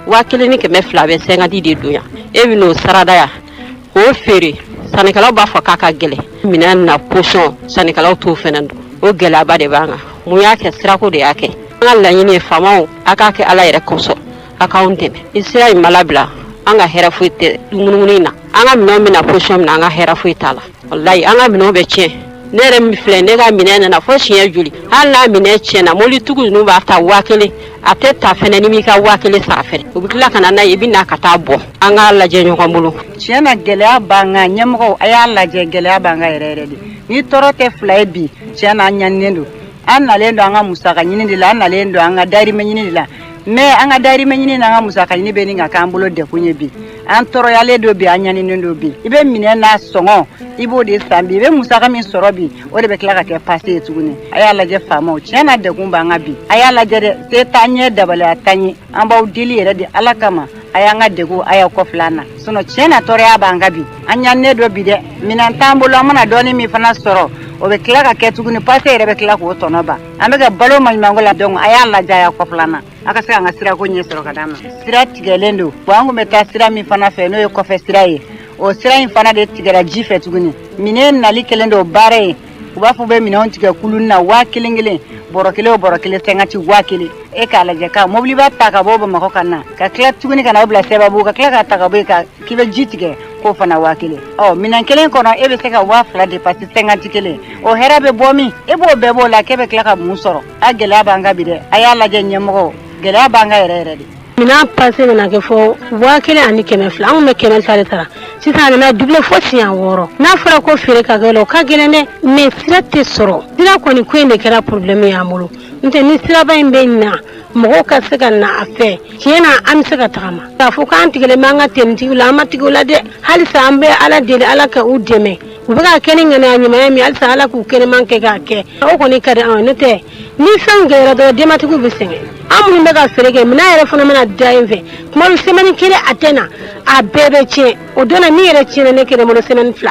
1200 bɛ 50 de don yan. E bɛ n'o sarada yan k'o feere, sannikɛlaw b'a fɔ k'a ka gɛlɛn. Minɛn na posɔn, sannikɛlaw t'o fana dɔn. O gɛlɛyaba de b'an kan. Mun y'a kɛ? Sirako de y'a kɛ. An ka laɲini ye, faamaw, a k'a kɛ Ala yɛrɛ kosɔn, a k'anw dɛmɛ. Ni sira in ma labila, an ka hɛrɛ foyi tɛ munumunu in na. An ka minɛnw bɛna posɔn min na, an ka hɛrɛ foyi t'a la. Walayi, an ka minɛnw bɛ tiɲɛ. Ne yɛrɛ min filɛ, ne ka minɛn nana fo siɲɛ joli. Hali n'a minɛn tiɲɛna, mobilitigiw ninnu b'a ta 1000, a tɛ ta fɛnɛ ni m'i ka 1000 sara fɛnɛ. U bɛ tila ka na n'a ye, i bɛ na ka taa bɔ. An k'a lajɛ ɲɔgɔn bolo. Tiɲɛ na, gɛlɛya b'an kan. Ɲɛmɔgɔw, a y'a lajɛ, gɛlɛya b'an kan yɛrɛ yɛrɛ de. Ni tɔɔrɔ tɛ fila ye bi, tiɲɛ na, an ɲaninen don. An nalen don an ka musaka ɲini de la, an nalen don an ka dahirimɛ ɲini de la, mais an ka dahirimɛ ɲini n'an ka musaka ɲini bɛ nin ka k'an bolo degun ye bi. An tɔɔrɔyalen don bi, an ɲaninen don bi. I bɛ minɛn n'a sɔngɔ, i b'o de san bi. I bɛ musaka min sɔrɔ bi, o de bɛ tila ka kɛ pase ye tuguni. A y'a lajɛ faamaw, tiɲɛ na, degun b'an kan bi. A y'a lajɛ dɛ, se t'an ye, dabaliya t'an ye. An b'aw deli yɛrɛ de Ala kama, a y'an ka degun, a y'aw kɔfilɛ an na, sinon tiɲɛ na, tɔɔrɔya b'an kan bi. An ɲaninen don bi dɛ. Minɛn t'an bolo. An mana dɔɔnin min fana sɔrɔ, o bɛ tila ka kɛ tuguni pase yɛrɛ bɛ tila k'o tɔnɔ ban. An bɛ ka balo maɲumanko la. Donc a y'a lajɛ, a y'a kɔfilɛ an na, a ka se k'an ka sirako ɲɛ sɔrɔ ka d'an ma. Sira tigɛlen don. Bon, an kun bɛ taa sira min fana fɛ, n'o ye kɔfɛ sira ye, o sira in fana de tigɛra ji fɛ tuguni. Minɛn nali kɛlen don baara ye. U b'a fɔ u bɛ minɛnw tigɛ kulun na 1000 kelen, bɔrɔ kelen o bɔrɔ kelen, 50, 1000. E k'a lajɛ, ka mobiliba ta ka bɔ Bamakɔ ka na, ka tila tuguni ka na o bila Sɛbabugu, ka tila ka ta ka bɔ yen ka k'i bɛ ji tigɛ k'o fana 1000. Ɔ, minɛn kelen kɔnɔ, e bɛ se ka 2000 dépasser, 50 kelen. O hɛrɛ bɛ bɔ min? E b'o bɛɛ b'o la, k'e bɛ tila ka mun sɔrɔ? A gɛlɛya b'an kan bi dɛ. A y'a lajɛ ɲɛmɔgɔw, gɛlɛya b'an kan yɛrɛ yɛrɛ de. Minɛn pase nana kɛ fɔ 1200. An kun bɛ 100 ta de sara, sisan a nana double fo siɲɛ 6. N'a fɔra ko feere ka gɛlɛn, o ka gɛlɛn dɛ, mais sira tɛ sɔrɔ. Sira kɔni ko in de kɛra problème y'an bolo. N tɛ ni siraba in bɛ na, mɔgɔw ka se ka na a fɛ, tiɲɛ na, an bɛ se ka tagama. K'a fɔ k'an tigɛlen bɛ an ka tenitigiw la, an ma tigɛ o la dɛ. Halisa an bɛ Ala deli, Ala ka u dɛmɛ. U bɛ ka kɛ ni ŋaniya ɲumanya min, halisa Ala k'u kɛnɛman kɛ k'a kɛ. O kɔni ka di anw ye. N'o tɛ, ni fɛn gɛlɛyara dɔrɔn, denbatigiw bɛ sɛgɛn. An minnu bɛ ka feere kɛ, minɛn yɛrɛ fana mana da yen fɛ, tuma dɔ semaine kelen a tɛ na, a bɛɛ bɛ tiɲɛ. O don na, min yɛrɛ tiɲɛna ne kelen bolo semaine 2,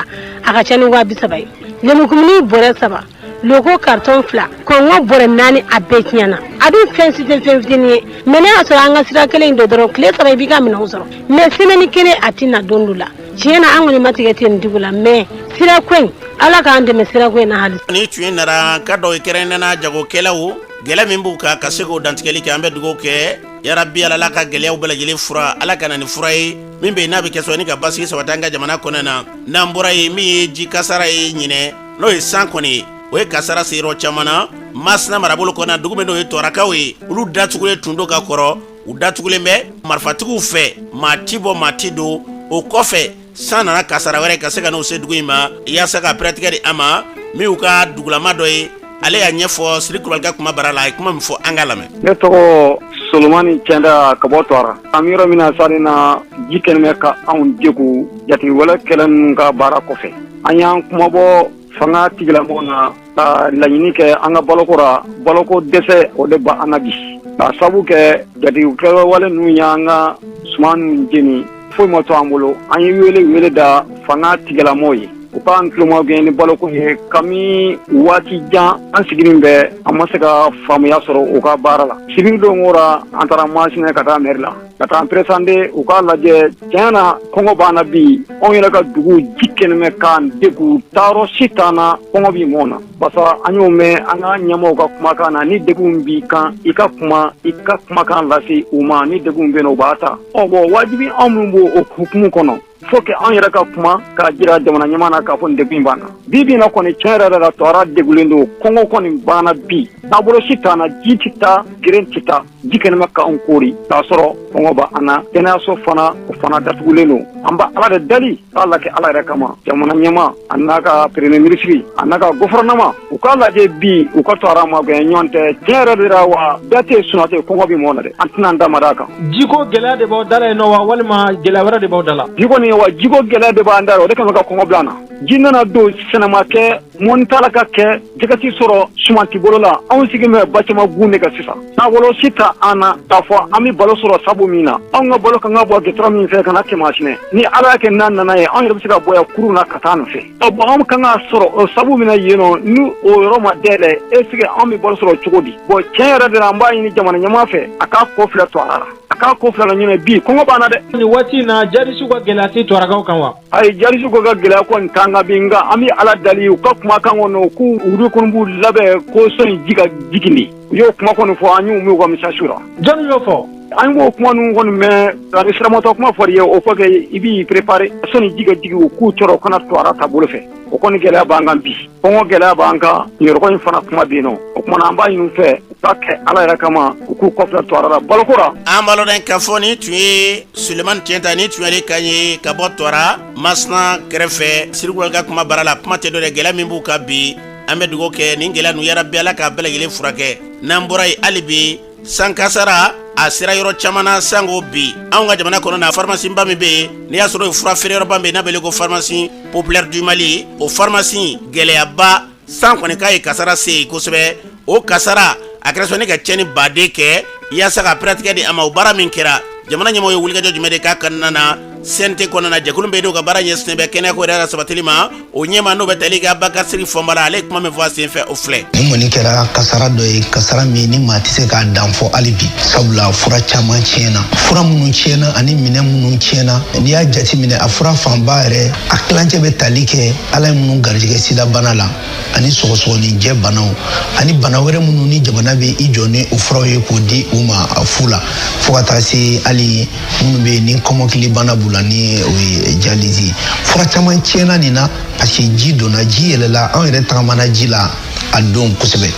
a ka ca ni 30 000 ye. Lemurukumuni bɔrɛ 3, loko carton 2, kɔngɔ bɔrɛ 4, a bɛɛ tiɲɛna. A dun fɛn si tɛ fɛn fitinin ye. Mais ne y'a sɔrɔ an ka sira kelen in don dɔrɔn, tile 3 i b'i ka minɛnw sɔrɔ, mais semaine kelen a tɛ na don dɔ la. Tiɲɛ na, an kɔni ma tigɛ tenitigiw la, mais sirako in, Ala k'an dɛmɛ sirako in na hali. Ni tun ye Naranka dɔw ye, kɛrɛnkɛrɛnnenya jagokɛlaw, gɛlɛya min b'u kan, ka se k'o dantigɛli kɛ. An bɛ dugawu kɛ, yarabi Ala ka gɛlɛyaw bɛɛ lajɛlen fura, Ala ka na ni fura ye min bɛ yen n'a bɛ kɛ sɔrɔ ni ka basigi sabati an ka jamana kɔnɔ na. N'an bɔra yen, min ye ji kasara ye ɲinɛ, n'o ye san kɔni ye, o ye kasara se yɔrɔ caman na Masina marabolo kɔnɔ. Dugu min n'o ye Tɔrakaw ye, olu datugulen tun don ka kɔrɔ. U datugulen bɛ marifatigiw fɛ, maa ti bɔ, maa ti don. O kɔfɛ, san nana kasara wɛrɛ ka se ka n'o se dugu in ma. Yaasa ka pɛrɛtigɛ di an ma, min y'u ka dugulama dɔ ye, ale y'a ɲɛfɔ Siri Kulubali ka kuma bara la. A ye kuma min fɔ, an k'a lamɛn. Ne tɔgɔ Solomani Cɛnda ka bɔ Tɔra. An bɛ yɔrɔ min na sani na, ji kɛlen bɛ ka anw degun jatigɛwale kɛlɛ ninnu ka baara kɔfɛ. An y'an kumabɔ fanga tigilamɔgɔw na ka laɲini kɛ an ka baloko ra. Baloko dɛsɛ, o de b'an na bi, k'a sabu kɛ jatigɛwale ninnu y'an ka suman ninnu jeni, foyi ma to an bolo. An ye wele wele da fanga tigilamɔgɔw ye, u k'an tulomagɛn ni baloko ye. Kami waati jan an sigilen bɛ, an ma se ka faamuya sɔrɔ u ka baara la. Sibiri don ra, an taara Masina ka taa mairie la ka taa an présenter, u k'a lajɛ. Tiɲɛ na, kɔngɔ b'an na bi. Anw yɛrɛ ka dugu, ji kɛlen bɛ k'an degun, taayɔrɔ si t'an na, kɔngɔ b'i mɔɔ na, parce que an y'o mɛn an ka ɲɛmɔgɔw ka kumakan na: ni degun b'i kan, i ka kuma, i ka kumakan lase u ma. Ni degun bɛ yen, u b'a ta. Ɔ bɔn, wajibi anw minnu b'o hukumu kɔnɔ. Faut que anw yɛrɛ ka kuma k'a jira jamana ɲɛmaa na k'a fɔ nin degun in b'an kan. Bi bi in na kɔni, tiɲɛ yɛrɛ la, Tuwara degulen don. Kɔngɔ kɔni banna bi, taabolo si t'an na, ji tɛ taa, geren tɛ taa, ji kɛnɛ bɛ k'anw koori k'a sɔrɔ kɔngɔ b'an na. Kɛnɛyaso fana, o fana datugulen don. An b'a Ala de dali k'a la kɛ Ala yɛrɛ kama, jamana ɲɛmaa a n'a ka premier ministre a n'a ka gouvernement, u k'a lajɛ bi, u ka Tuwara magɛn ɲɔgɔn tɛ. Tiɲɛ yɛrɛ de la, wa da tɛ sunɔ tɛ, kɔngɔ bɛ mɔɔ na dɛ, an tɛna an da mada kan. Jiko gɛlɛya de b'aw da la yen nɔ wa, walima gɛlɛya wɛrɛ de b'aw da la? Bi kɔni wa, jiko gɛlɛya de b'an da la, o de kama ka kɔngɔ bila an na. Ji nana don, sɛnɛ ma kɛ, mɔni t'a la ka kɛ, jɛgɛ ti sɔrɔ, suman ti bolo la. Anw sigi bɛ bacama gun de kan sisan. Taabolo si tɛ an na k'a fɔ an bɛ balo sɔrɔ sabu min na. Anw ka balo kan ka bɔ gitɔrɔn min fɛ ka na Kɛmasinɛ, ni Ala y'a kɛ n'a nana ye, anw yɛrɛ bɛ se ka bɔ yan kurun na ka taa nɔfɛ. Ɔ bon, anw kan ka sɔrɔ o sabu min na yen nɔ, ni o yɔrɔ ma dayɛlɛ, est ce que anw bɛ balo sɔrɔ cogo di? Bon, tiɲɛ yɛrɛ de la, an b'a ɲini jamana ɲɛmaa fɛ, a k'a kɔ filɛ Tuwara la, a k'a kɔ filɛ la ɲinɛ bi, kɔngɔ b'an na dɛ. Nin waati in na, jadisiw ka gɛlɛya tɛ Tuwarakaw kan wa? Ayi, jadisiw ka gɛlɛya kɔni t'an kan bi, nka an bɛ Ala dali, u ka kumakan kɔnɔ k'u olu kɔni b'u labɛn ko sɔnni ji ka jigin de. U y'o kuma kɔni fɔ, an y'u mɛn u ka message la. Jɔnni y'o fɔ? An b'o kuma ninnu kɔni mɛn ani siramatɔ kuma fɔr'i ye, o fɔ kɛ i b'i préparer sɔnni ji ka jigin, u k'u cɔrɔ u kana Tuwara ta bolo fɛ. O kɔni gɛlɛya b'an kan bi, kɔngɔ gɛlɛya b'an kan, yɔrɔko in fana kuma bɛ yen nɔ. O kumana, an b'a ɲini u fɛ, u ka kɛ Ala yɛrɛ kama, u k'u kɔfilɛ Tuwara la baloko la. An b'a lɔn k'a fɔ nin tun ye Sulemani Tiɲɛta, nin tun y'ale kan ye ka bɔ Tuwara Masina kɛrɛfɛ, Sirikula ka kuma baara la. Kuma tɛ dɔ dɛ, gɛlɛya min b'u kan bi, an bɛ dugawu kɛ nin gɛlɛya ninnu, yarabi Ala k'a bɛɛ lajɛlen furakɛ. N'an bɔra yen, hali bi sankasara a sera yɔrɔ caman na sanko bi anw ka jamana kɔnɔ na. Pharmacie ba min bɛ yen, n'i y'a sɔrɔ fura feereyɔrɔba min bɛ yen n'a bɛ wele ko Pharmacie populaire du Mali, o pharmacie gɛlɛyaba, san kɔni k'a ye kasara se yen kosɛbɛ. O kasara a kɛra sɔn ne ka tiɲɛni baden kɛ yaasa ka pɛrɛtigɛ di a ma. O baara min kɛra, jamana ɲɛmɔgɔ ye wulikajɔ jumɛn de k'a kɔnɔna na? CNT kɔnɔna na, jɛkulu bɛ yen ka baara ɲɛsinnen bɛ kɛnɛyako yɛrɛ sabatili ma, o ɲɛmaa n'o bɛ tali kɛ Abubakar Siriki Fɔnba la, ale ye kuma min fɔ a senfɛ, o filɛ. Nin kɔni kɛra kasara dɔ ye, kasara min ni maa tɛ se k'a dan fɔ hali bi, sabula fura caman tiɲɛna. Fura minnu tiɲɛna ani minɛn minnu tiɲɛna, n'i y'a jateminɛ, a fura fanba yɛrɛ, a tilancɛ bɛ tali kɛ Ala ye minnu garijɛgɛ sidabana la ani sɔgɔsɔgɔninjɛ banaw ani bana wɛrɛ minnu ni jamana bɛ i jɔ ni o furaw ye k'o di u ma a fu la, fo ka taa se hali minnu bɛ yen ni kɔmɔkili bana b'u la, ni o ye dialyse. Fura caman tiɲɛna nin na parce que ji donna, ji yɛlɛla, anw yɛrɛ tagamana ji la a don kosɛbɛ.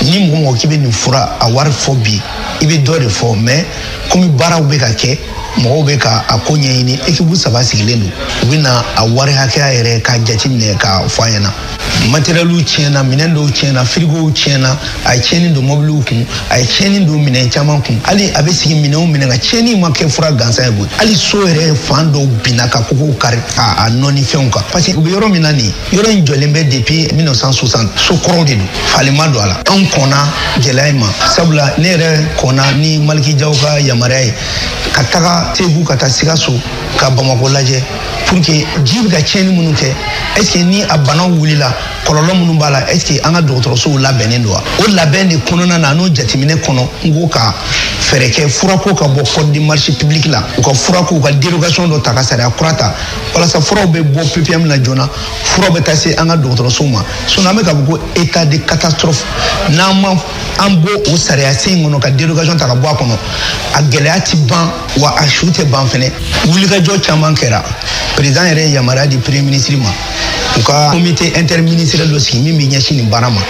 Ni mɔgɔ mɔgɔ k'i bɛ nin fura a wari fɔ bi, i bɛ dɔ de fɔ, mais komi baaraw bɛ ka kɛ, mɔgɔw bɛ ka a ko ɲɛɲini, équipe saba sigilen don, u bɛ na a wari hakɛya yɛrɛ k'a jateminɛ k'a fɔ an ɲɛna. Matériɛliw tiɲɛna, minɛn dɔw tiɲɛna, firigow tiɲɛna, a ye tiɲɛni don mɔbiliw kun, a ye tiɲɛni don minɛn caman kun. Hali a bɛ sigi minɛn o minɛn kan, tiɲɛni ma kɛ fura gansan ye koyi. Hali so yɛrɛ fan dɔw binna ka kogow kari a nɔni fɛnw kan, parce que u bɛ yɔrɔ min na nin, yɔrɔ in jɔlen bɛ depuis 1960, so kɔrɔw de don, falen ma don a la. Anw kɔnna gɛlɛya in ma, sabula ne yɛrɛ kɔnna ni Maliki Jaw ka yamaruya ye ka taga Segu, ka taa Sikaso, ka Bamakɔ lajɛ pour que ji bɛ ka tiɲɛni minnu kɛ, est ce que ni a banaw wulila, kɔlɔlɔ minnu b'a la, est ce que an ka dɔgɔtɔrɔsow labɛnnen don wa? O labɛn de kɔnɔna na, n'o jateminɛ kɔnɔ, n ko ka fɛɛrɛ kɛ furako ka bɔ code de marché public la, u ka furako, u ka dérogation dɔ ta, ka sariya kura ta walasa furaw bɛ bɔ PPM na joona, furaw bɛ taa se an ka dɔgɔtɔrɔsow ma. Sinon an bɛ k'a fɔ ko état de catastrophe, n'an ma an bɔ o sariya sen kɔnɔ ka dérogation ta ka bɔ a kɔnɔ, a gɛlɛya ti ban wa a su tɛ ban fɛnɛ. Wulikajɔ caman kɛra. Président yɛrɛ ye yamaruya di premier ministre ma, u ka comité interministériel dɔ sigi min bɛ ɲɛsin nin baara ma.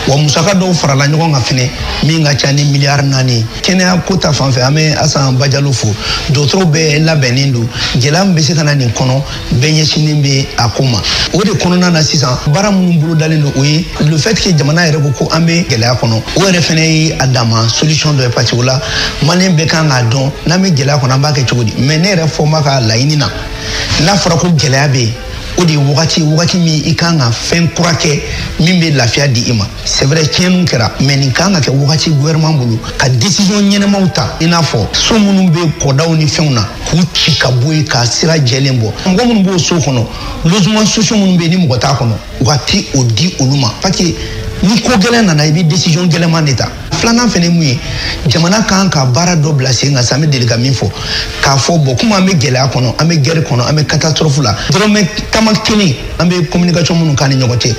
Wa musaka dɔw farala ɲɔgɔn kan fɛnɛ min ka ca ni miliyari 4. Kɛnɛya ko ta fan fɛ, an bɛ Asan Bajalo fo. Dɔgɔtɔrɔw bɛɛ labɛnnen don, gɛlɛya min bɛ se ka na nin kɔnɔ, bɛɛ ɲɛsinnen bɛ a ko ma. O de kɔnɔna na sisan, baara minnu bolodalen don, o ye le fait que jamana yɛrɛ ko ko an bɛ gɛlɛya kɔnɔ, o yɛrɛ fɛnɛ ye a dama solution dɔ ye, parce que o la maliyɛn bɛɛ kan k'a dɔn n'an bɛ gɛlɛya kɔnɔ, an b'a kɛ cogo di. Mais ne yɛrɛ fɔ ma ka laɲini na, n'a fɔra ko gɛlɛya bɛ yen, o de ye wagati wagati min i kan ka fɛn kura kɛ min bɛ lafiya di i ma. C'est vrai, tiɲɛniw kɛra, mais nin kan ka kɛ wagati gouvernement bolo ka décision ɲɛnɛmaw ta, i n'a fɔ so minnu bɛ kɔdaw ni fɛnw na, k'u ci ka bɔ yen, ka sira jɛlen bɔ. Mɔgɔ minnu b'o so kɔnɔ, logement sociaux minnu bɛ yen ni mɔgɔ t'a kɔnɔ, u ka ti o di olu ma, parce que ni ko gɛlɛn nana, i bɛ décision gɛlɛnman de ta. Filanan fɛnɛ mun ye, jamana kan ka baara dɔ bila sen kan sisan, an bɛ deli ka min fɔ k'a fɔ, bɔn, komi an bɛ gɛlɛya kɔnɔ, an bɛ guerre kɔnɔ, an bɛ catastrophe la, dɔrɔmɛ tama kelen, an bɛ communication minnu k'an ni ɲɔgɔn cɛ,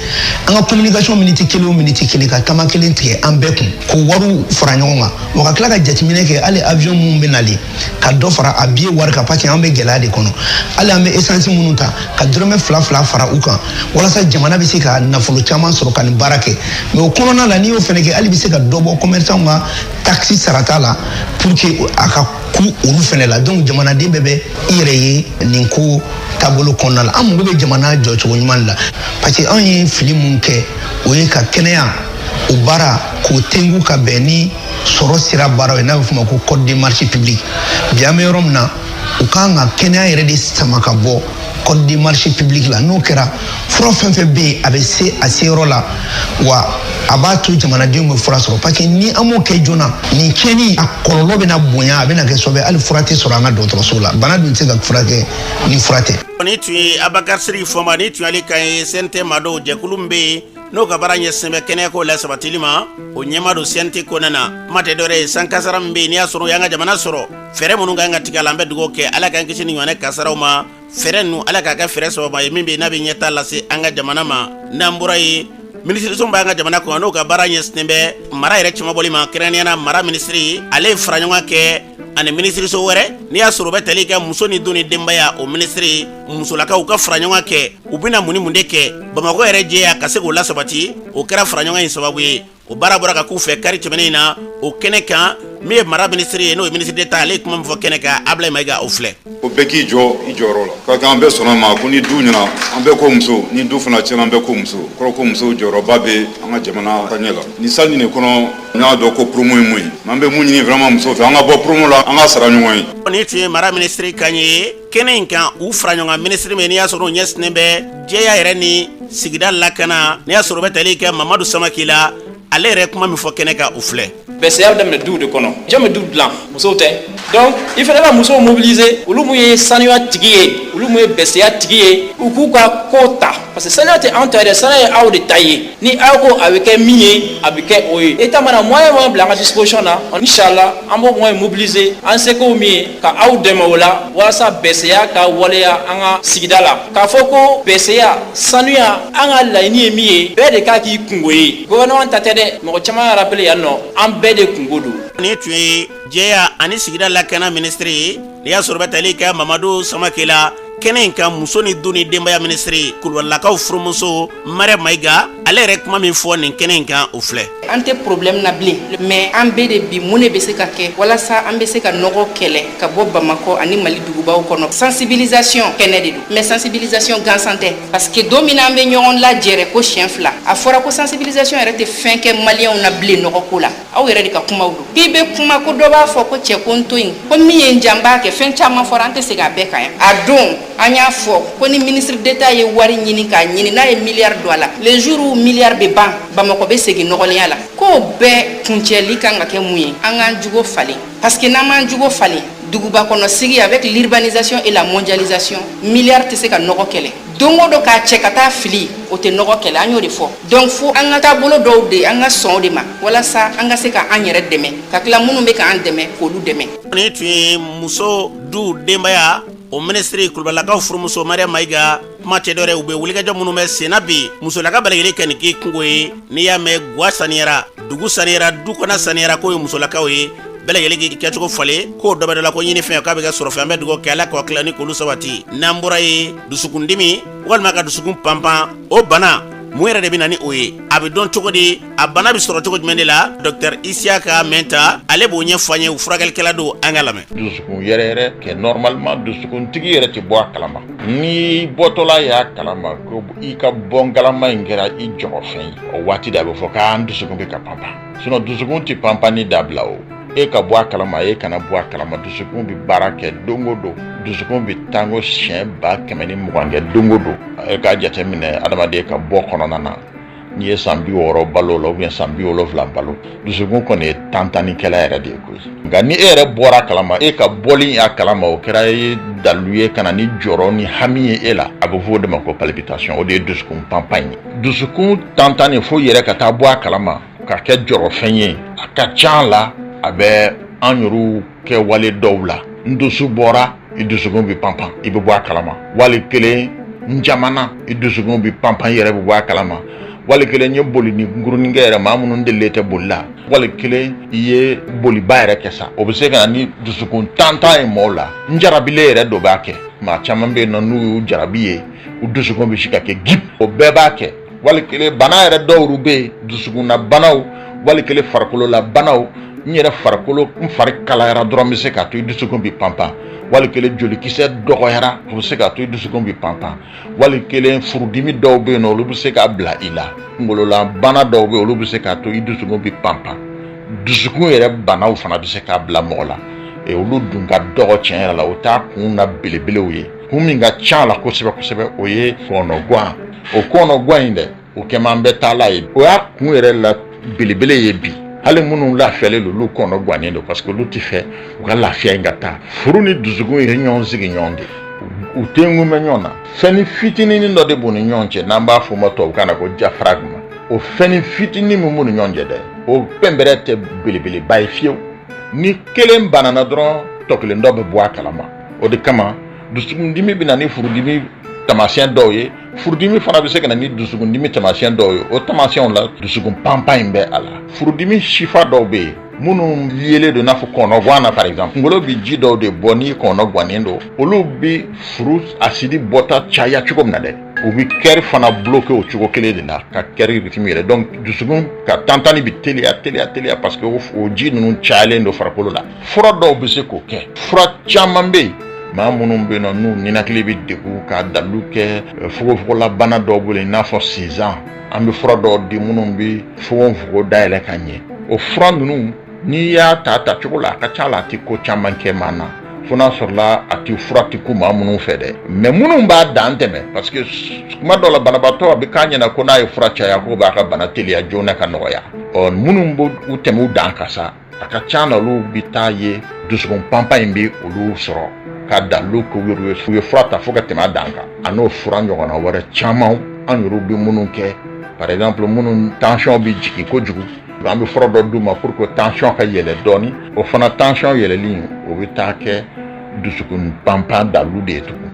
an ka communication miniti kelen o miniti kelen, ka tama kelen tigɛ an bɛɛ kun, k'o wariw fara ɲɔgɔn kan, wa ka tila ka jateminɛ kɛ hali avion minnu bɛ nalen, ka dɔ fara a billet wari kan, parce que an bɛ gɛlɛya de kɔnɔ. Hali an bɛ essence minnu ta, ka dɔrɔmɛ fila fila fara u kan, walasa jamana bɛ se ka nafolo caman sɔrɔ ka nin baara kɛ. Mais o kɔnɔna la, n'i y'o fɛnɛ kɛ, hali bɛ se ka dɔ bɔ commerçant ka taxe sarata la, pour que a ka ku olu fɛnɛ la. Donc jamanaden bɛɛ bɛ i yɛrɛ ye nin ko taabolo kɔnɔna la. An mago bɛ jamana jɔcogo ɲuman de la, parce que anw ye fili mun kɛ, o ye ka kɛnɛya o baara k'o tengu ka bɛn ni sɔrɔ sira baaraw ye, n'a bɛ f'o ma ko code de marché public. Bi, an bɛ yɔrɔ min na, u kan ka kɛnɛya yɛrɛ de sama ka bɔ code de marché public la. N'o kɛra, fura fɛn fɛn bɛ yen, a bɛ se a seyɔrɔ la, wa a b'a to jamanadenw bɛ fura sɔrɔ, parce que ni an m'o kɛ joona, nin tiɲɛni a kɔlɔlɔ bɛna bonya, a bɛna kɛ sababu ye hali fura tɛ sɔrɔ an ka dɔgɔtɔrɔso la. Bana dun tɛ se ka furakɛ ni fura tɛ. Ni tun ye Abakari Siriki Fɔnba, ni tun y'ale kan ye. CNT maa dɔw jɛkulu min bɛ yen, n'o ka baara ɲɛsin bɛ kɛnɛyako la sabatili ma, o ɲɛmaa don CNT kɔnɔna na. Kuma tɛ dɔwɛrɛ ye, san kasara min bɛ yen, n'i y'a sɔrɔ o y'an ka jamana sɔrɔ, fɛɛrɛ minnu kan ka tigɛ a la, an bɛ dugawu kɛ, Ala k'an kisi ni ɲɔgɔnɛ kasaraw ma. Fɛɛrɛ ninnu, Ala k'a kɛ fɛɛrɛ sababa ye min bɛ yen, n'a bɛ ɲɛtaa lase an ka jamana ma. N'an bɔra yen, minisiriso b'an ka jamana kɔnɔ, n'o ka baara ɲɛsinnen bɛ mara yɛrɛ cɛmabɔli ma, kɛrɛnkɛrɛnnenya la mara minisiri, ale ye fara ɲɔgɔn kɛ ani minisiriso wɛrɛ, n'i y'a sɔrɔ o bɛ tali kɛ muso ni du ni denbaya, o minisiri musolakaw ka fara ɲɔgɔn kɛ. U bɛna mun ni mun de kɛ Bamakɔ yɛrɛ jɛya ka se k'o lasabati? O kɛra fara ɲɔgɔn in sababu ye. O baara bɔra ka k'u fɛ kari tɛmɛnen in na. O kɛnɛ kan, min ye mara minisiri ye, n'o ye ministre d'État, ale ye kuma min fɔ kɛnɛ kan, Ablaye Mayiga, o filɛ. Ko bɛɛ k'i jɔ i jɔyɔrɔ la, ka kan an bɛɛ sɔnna ma ko ni du ɲɛna, an bɛɛ ko muso, ni du fana tiɲɛna, an bɛɛ ko muso. Kɔrɔ ko musow jɔyɔrɔba bɛ an ka jamana taɲɛ la. Ni salle nin de kɔnɔ, n y'a dɔn ko promo ye mun ye. An bɛ mun ɲini vraiment musow fɛ, an ka bɔ promo la, an ka sara ɲɔgɔn ye. Nin tun ye mara minisiri kan ye kɛnɛ in kan. U fara ɲɔgɔn kan minisiri min, n'i y'a sɔrɔ o ɲɛsinnen bɛ jɛya yɛrɛ ni sigida lakana, n'i y'a sɔrɔ o bɛ tali kɛ Mamadu Samake la, ale yɛrɛ kuma min fɔ kɛnɛ kan, o filɛ. Bɛsɛya bɛ daminɛ duw de kɔnɔ. Jɔn bɛ du dilan? Musow tɛ? Donc i fana ka musow mobiliser, olu mun ye sanuya tigi ye, olu mun ye bɛsɛya tigi ye, u k'u ka ko ta, parce que sanuya tɛ anw ta ye dɛ, sanuya ye aw de ta ye. Ni aw ko a bɛ kɛ min ye, a bɛ kɛ o ye. État mana moyen moyen bila an ka disposition na, inchallah an b'o moyen mobiliser, an seko min ye ka aw dɛmɛ o la, walasa bɛsɛya ka waleya an ka sigida la. K'a fɔ ko bɛsɛya, sanuya, an ka laɲini ye min ye, bɛɛ de k'a k'i kungo ye. Gouvernement ta tɛ dɛ, mɔgɔ caman y'a rappelé yan nɔ, an bɛɛ de kungo don. Nin tun ye jɛya ani sigida lakana minisiri ye, n'i y'a sɔrɔ bɛ tali kɛ Mamadu Samake la. Kɛnɛ in kan, muso ni du ni denbaya minisiri, Kulubalilakaw furumuso Mariam Mayiga, ale yɛrɛ kuma min fɔ nin kɛnɛ in kan, o filɛ. An tɛ problème na bilen, mais an bɛɛ de bi, mun de bɛ se ka kɛ walasa an bɛ se ka nɔgɔ kɛlɛ ka bɔ Bamakɔ ani Mali dugubaw kɔnɔ? Sensibilisation kɛnɛ de don, mais sensibilisation gansan tɛ, parce que don min na an bɛ ɲɔgɔn lajɛrɛ ko siɲɛ fila, a fɔra ko sensibilisation yɛrɛ tɛ fɛn kɛ maliyɛnw na bilen nɔgɔ ko la. Aw yɛrɛ de ka kumaw don, k'i bɛ kuma ko dɔ b'a fɔ ko cɛ ko n to yen, ko min ye n jan, n b'a kɛ. Fɛn caman fɔra, an tɛ segin a bɛɛ kan yan. A don an y'a fɔ ko ni ministre d'État ye wari ɲini k'a ɲini, n'a ye miliyari don a la, le jour où miliyari bɛ ban, Bamakɔ bɛ segin nɔgɔlenya la. K'o bɛɛ kuncɛli kan ka kɛ mun ye? An k'an jogo falen, parce que n'an m'an jogo falen, duguba kɔnɔ sigi, avec l'urbanisation et la mondialisation, miliyari tɛ se ka nɔgɔ kɛlɛ. Don o don k'a cɛ ka taa fili, o tɛ nɔgɔ kɛlɛ. An y'o de fɔ. Donc fo an ka taabolo dɔw de, an ka sɔn o de ma, walasa an ka se ka an yɛrɛ dɛmɛ, ka tila minnu bɛ k'an dɛmɛ, k'olu dɛmɛ. Nin tun ye muso, du, denbaya, o minisiri, Kulubalilakaw furumuso Mariam Mayiga. Kuma tɛ dɔwɛrɛ, u bɛ wulikajɔ minnu bɛ senna bi, musolaka bɛɛ lajɛlen ka nin k'i kungo ye. N'i y'a mɛn gwa saniyara, dugu saniyara, du kɔnɔ saniyara, k'o ye musolakaw ye. Bɛɛ lajɛlen k'i kɛcogo falen, k'o dɔ bɛ dɔ la, ko ɲini fɛn k'a bɛ kɛ sɔrɔ fɛn. An bɛ dugawu kɛ, Ala k'o tila ni k'olu sabati. N'an bɔra ye, dusukundimi walima ka dusukun panpan, o bana mun yɛrɛ de bɛ na ni o ye? A bɛ dɔn cogo di? A bana bɛ sɔrɔ cogo jumɛn de la? Docteur Isiyaka Mɛnta, ale b'o ɲɛfɔ an ye, u furakɛlikɛla don. An ka lamɛn. Dusukun yɛrɛ yɛrɛ kɛ, normalement dusukuntigi yɛrɛ tɛ bɔ a kalama. Ni bɔtɔla y'a kalama ko i ka bɔ galama in kɛra i jɔrɔfɛn ye, o waati de a bɛ fɔ k'an dusukun bɛ ka panpan. Sinon dusukun tɛ panpanni dabila. O e ka bɔ a kalama, e kana bɔ a kalama, dusukun bɛ baara kɛ don o don. Dusukun bɛ tango siɲɛ 120,000 kɛ don o don. E k'a jateminɛ, adamaden ka bɔ kɔnɔna na, n'i ye san 60 balo la ou bien san 70 balo, dusukun kɔni ye tantannikɛla yɛrɛ de ye koyi. Nka ni e yɛrɛ bɔra a kalama, e ka bɔli a kalama, o kɛra e dalu ye ka na ni jɔrɔ ni hami ye e la, a bɛ fɔ o de ma ko palpitation. O de ye dusukun panpan ye. Dusukun tantanni fo yɛrɛ ka taa bɔ a kalama ka kɛ jɔrɔfɛn ye, A ka ca la, a bɛ an yɛrɛw kɛwale dɔw la. N dusu bɔra, i dusukun bɛ panpan, i bɛ bɔ a kalama. Wali kelen n jamana, i dusukun bɛ panpan, i yɛrɛ bɛ bɔ a kalama. Wali kelen n ye boli ni kunkurunin kɛ yɛrɛ, maa minnu delilen tɛ boli la. Wali kelen i ye boliba yɛrɛ kɛ sa, o bɛ se ka na ni dusukun tantan ye mɔgɔw la. N jarabilen yɛrɛ dɔ b'a kɛ. Maa caman bɛ yen nɔ, n'u y'u jarabi ye, u dusukun bɛ se ka kɛ gip, o bɛɛ b'a kɛ. Wali kelen bana yɛrɛ dɔw bɛ yen, dusukunna banaw, wali kelen farikolola banaw. N yɛrɛ farikolo, n fari kalayara dɔrɔn bɛ se k'a to i dusukun bɛ panpan. Wali kelen jolikisɛ dɔgɔyara, o bɛ se k'a to i dusukun bɛ panpan. Wali kelen furudimi dɔw bɛ yen nɔ, olu bɛ se k'a bila i la. Kungolola bana dɔw bɛ yen, olu bɛ se k'a to i dusukun bɛ panpan. Dusukun yɛrɛ banaw fana bɛ se k'a bila mɔgɔ la. Olu dun ka dɔgɔ tiɲɛ yɛrɛ la, o t'a kun na belebelew ye. Kun min ka ca la kosɛbɛ kosɛbɛ, o ye kɔnɔguwan. O kɔnɔguwan in dɛ, o kɛman bɛ taala ye, o y'a kun yɛrɛ la belebele ye bi. Hali minnu lafiyalen don, olu kɔnɔ gannen don, parce que olu tɛ fɛ u ka lafiya in ka taa. Furu ni dusukun ye ɲɔgɔn sigi ɲɔgɔn de, u tenkun bɛ ɲɔgɔn na. Fɛnnin fitinin dɔ de b'u ni ɲɔgɔn cɛ, n'an b'a fɔ o ma tubabukan na ko diaphragme. O fɛnnin fitinin min b'u ni ɲɔgɔn cɛ dɛ, o pɛnbɛrɛ tɛ belebeleba ye fiyewu. Ni kelen banana dɔrɔn, tɔ kelen dɔ bɛ bɔ a kalama. O de kama dusukundimi bɛ na ni furudimi taamasiyɛn dɔw ye, furudimi fana bɛ se ka na ni dusukundimi taamasiyɛn dɔw ye. O taamasiyɛnw la, dusukun panpan in bɛ a la. Furudimi sifa dɔw bɛ yen minnu yelen don, i n'a fɔ kɔnɔguwan na par exemple. Kunkolo bɛ ji dɔw de bɔ n'i kɔnɔ gannen don, olu bɛ furu asidi bɔta caya cogo min na dɛ, u bɛ cœur fana bloquer o cogo kelen de la, ka cœur rythme yɛlɛ. Donc dusukun ka tantani bɛ teliya teliya teliya, parce que o ji ninnu cayalen don farikolo la. Fura dɔw bɛ se k'o kɛ. Fura caman bɛ yen, maa minnu bɛ yen nɔ, n'u ninakili bɛ degun ka dalu kɛ fogofogola bana dɔw bolo, i n'a fɔ sinzan, an bɛ fura dɔw di minnu bɛ fogofogo dayɛlɛ ka ɲɛ. O fura ninnu, n'i y'a ta tacogo la, a ka ca la, a tɛ ko caman kɛ maa na, fo n'a sɔrɔla a tɛ fura tɛ ku maa minnu fɛ dɛ. Mais minnu b'a dan tɛmɛ, parce que kuma dɔw la, banabaatɔ a bɛ k'a ɲɛna ko n'a ye fura caya, k'o b'a ka bana teliya joona ka nɔgɔya. Ɔ minnu b'u tɛmɛ u dan kan sa, a ka ca na, olu bɛ taa ye dusukun panpan in bɛ olu sɔrɔ ka dalu k'u yɛrɛ ye, u ye fura ta fo ka tɛmɛ a dan kan. A n'o fura ɲɔgɔnna wɛrɛ caman, an yɛrɛw bɛ minnu kɛ, par exemple minnu tension bɛ jigin kojugu, an bɛ fura dɔ d'u ma pour que tension ka yɛlɛ dɔɔni. O fana tension yɛlɛli, o bɛ taa kɛ dusukun panpan dalu de ye tugun,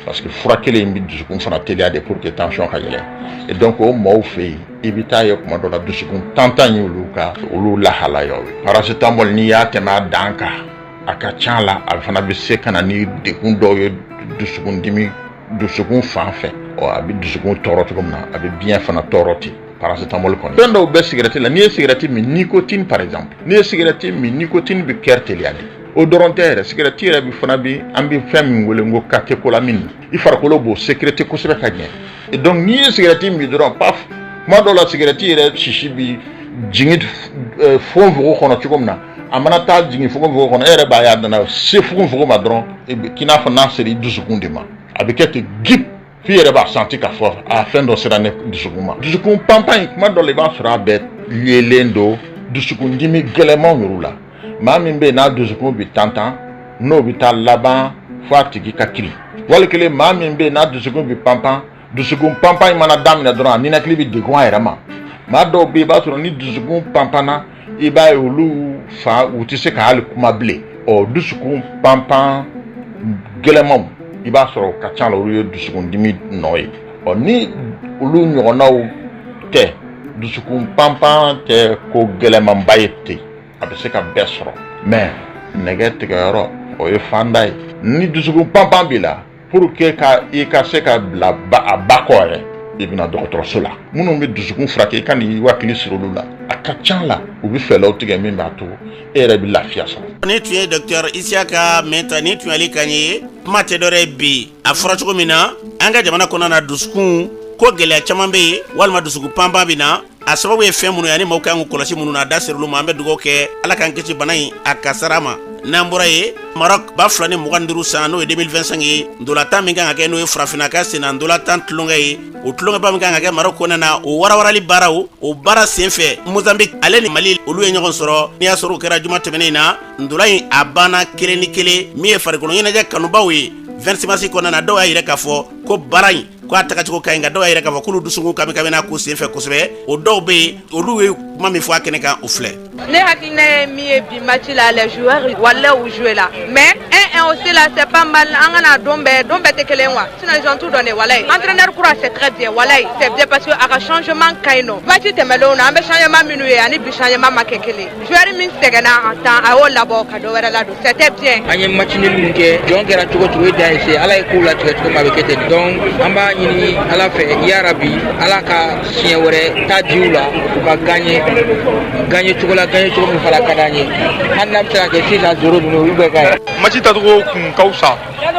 parce que fura kelen in bɛ dusukun fana teliya de pour que tension ka yɛlɛ. Et donc o maaw fɛ yen, i bɛ taa ye kuma dɔ la, dusukun tantan ye olu ka olu lahalayaw ye. Paracétamol, n'i y'a tɛmɛ a dan kan, a ka ca la, a fana bɛ se ka na ni degun dɔw ye dusukundimi, dusukun fan fɛ. Ɔ a bɛ dusukun tɔɔrɔ cogo min na, a bɛ biɲɛ fana tɔɔrɔ ten. Paracétamol kɔni, fɛn dɔw bɛ sigɛrɛti la, n'i ye sigɛrɛti min, nicotine par exemple, n'i ye sigɛrɛti min, nicotine bɛ cœur teliya de. O dɔrɔn tɛ yɛrɛ, sigɛrɛti yɛrɛ bɛ fana bi, an bɛ fɛn min wele ko catécholamine, i farikolo b'o sécréter kosɛbɛ ka ɲɛ. Et donc n'i ye sigɛrɛti min dɔrɔn, paf, kuma dɔw la, sigɛrɛti yɛrɛ sisi bi jigin fogofogo kɔnɔ cogo min na, a mana taa jigin fogofogo kɔnɔ, e yɛrɛ b'a ye, a nana se fogofogo ma dɔrɔn, k'i n'a fɔ n'a sera i dusukun de ma, a bɛ kɛ ten gip, f'i yɛrɛ b'a santi k'a fɔ a fɛn dɔ sera ne dusukun ma. Dusukun panpan in, kuma dɔ la, i b'a sɔrɔ a bɛɛ yelen don dusukundimi gɛlɛnmanw yɛrɛ la. Maa min bɛ yen n'a dusukun bɛ tantan, n'o bɛ taa laban fo a tigi ka kirin. Wali kelen, maa min bɛ yen n'a dusukun bɛ panpan, dusukun panpan in mana daminɛ dɔrɔn, a ninakili bɛ degun a yɛrɛ ma. Maa dɔw bɛ yen, i b'a sɔrɔ ni dusukun panpanna, i b'a ye olu fa, u tɛ se ka hali kuma bilen. Ɔ dusukun panpan gɛlɛnmanw, i b'a sɔrɔ o ka ca la, olu ye dusukundimi nɔ ye. Ɔ ni olu ɲɔgɔnnaw tɛ, dusukun panpan tɛ ko gɛlɛnmanba ye ten, a bɛ se ka bɛɛ sɔrɔ. Mais nɛgɛ tigɛyɔrɔ, o ye fanda ye. Ni dusukun panpan b'i la, pour que ka i ka se ka bila ba a ba kɔ yɛrɛ, i bɛna dɔgɔtɔrɔso la, minnu bɛ dusukun furakɛ, i ka n'i hakili siri olu la. A ka ca la, u bɛ fɛɛrɛw tigɛ min b'a to e yɛrɛ bɛ lafiya sɔrɔ. Ni tun ye docteur Isiyaka Mɛnta, ni tun y'ale kan ye. Kuma tɛ dɔwɛrɛ ye bi, a fɔra cogo min na, an ka jamana kɔnɔna na, dusukun ko gɛlɛya caman bɛ yen, walima dusukun panpan bɛ na, a sababu ye fɛn minnu ye ani maaw kan k'u kɔlɔsi minnu na, a da ser'olu ma. An bɛ dugawu kɛ, Ala k'an kisi bana in a kasara ma. N'an bɔra yen, Maroc 2025 san, n'o ye 2025 ye, ntolatan min kan ka kɛ, n'o ye farafinna ka senna ntolatan tulonkɛ ye, o tulonkɛba min kan ka kɛ Maroc kɔnɔna na, o warawarali baaraw, o baara senfɛ, Mozambique ale ni Mali, olu ye ɲɔgɔn sɔrɔ. N'i y'a sɔrɔ o kɛra juma tɛmɛnen in na, ntola in a banna 1-1. Min ye farikolo ɲɛnajɛ kanubaw ye, 26 mars kɔnɔna na, dɔw y'a yira k'a fɔ ko baara in ko a tagacogo ka ɲi, nka dɔw y'a yira k'a fɔ k'olu dusukun kami kamina ko senfɛ kosɛbɛ. O dɔw bɛ yen, olu ye kuma min fɔ a kɛnɛ kan, o filɛ. Ne hakilina ye min ye bi match la, les joueurs walahi u joué la, mais 1-1 aussi là, c'est pas mal. An kana don bɛɛ, don bɛɛ tɛ kelen quoi, sinon ils ont tout donné walahi. Entraîneur kura, c'est très bien, walahi, c'est bien, parce que a ka changement ka ɲi nɔ. Match tɛmɛnlenw na, an bɛ changement minnu ye ani bi changement ma kɛ kelen. Joueur min sɛgɛnna en temps, a y'o labɔ ka dɔ wɛrɛ ladon, c'était bien. An ye match nul mun kɛ, jɔn kɛra cogo cogo, e dan ye se. Ala ye kow latigɛ cogo min, a bɛ kɛ ten. Donc an b'a ɲini Ala fɛ, yarabi, Ala ka siɲɛ wɛrɛ ta di u la, u ka gagner, gagner cogo la, gagner cogo min fana ka d'an ye. Hali n'a bɛ se ka kɛ 6-0 ninnu, olu bɛɛ ka ɲi. Match tacogo kun ka fisa,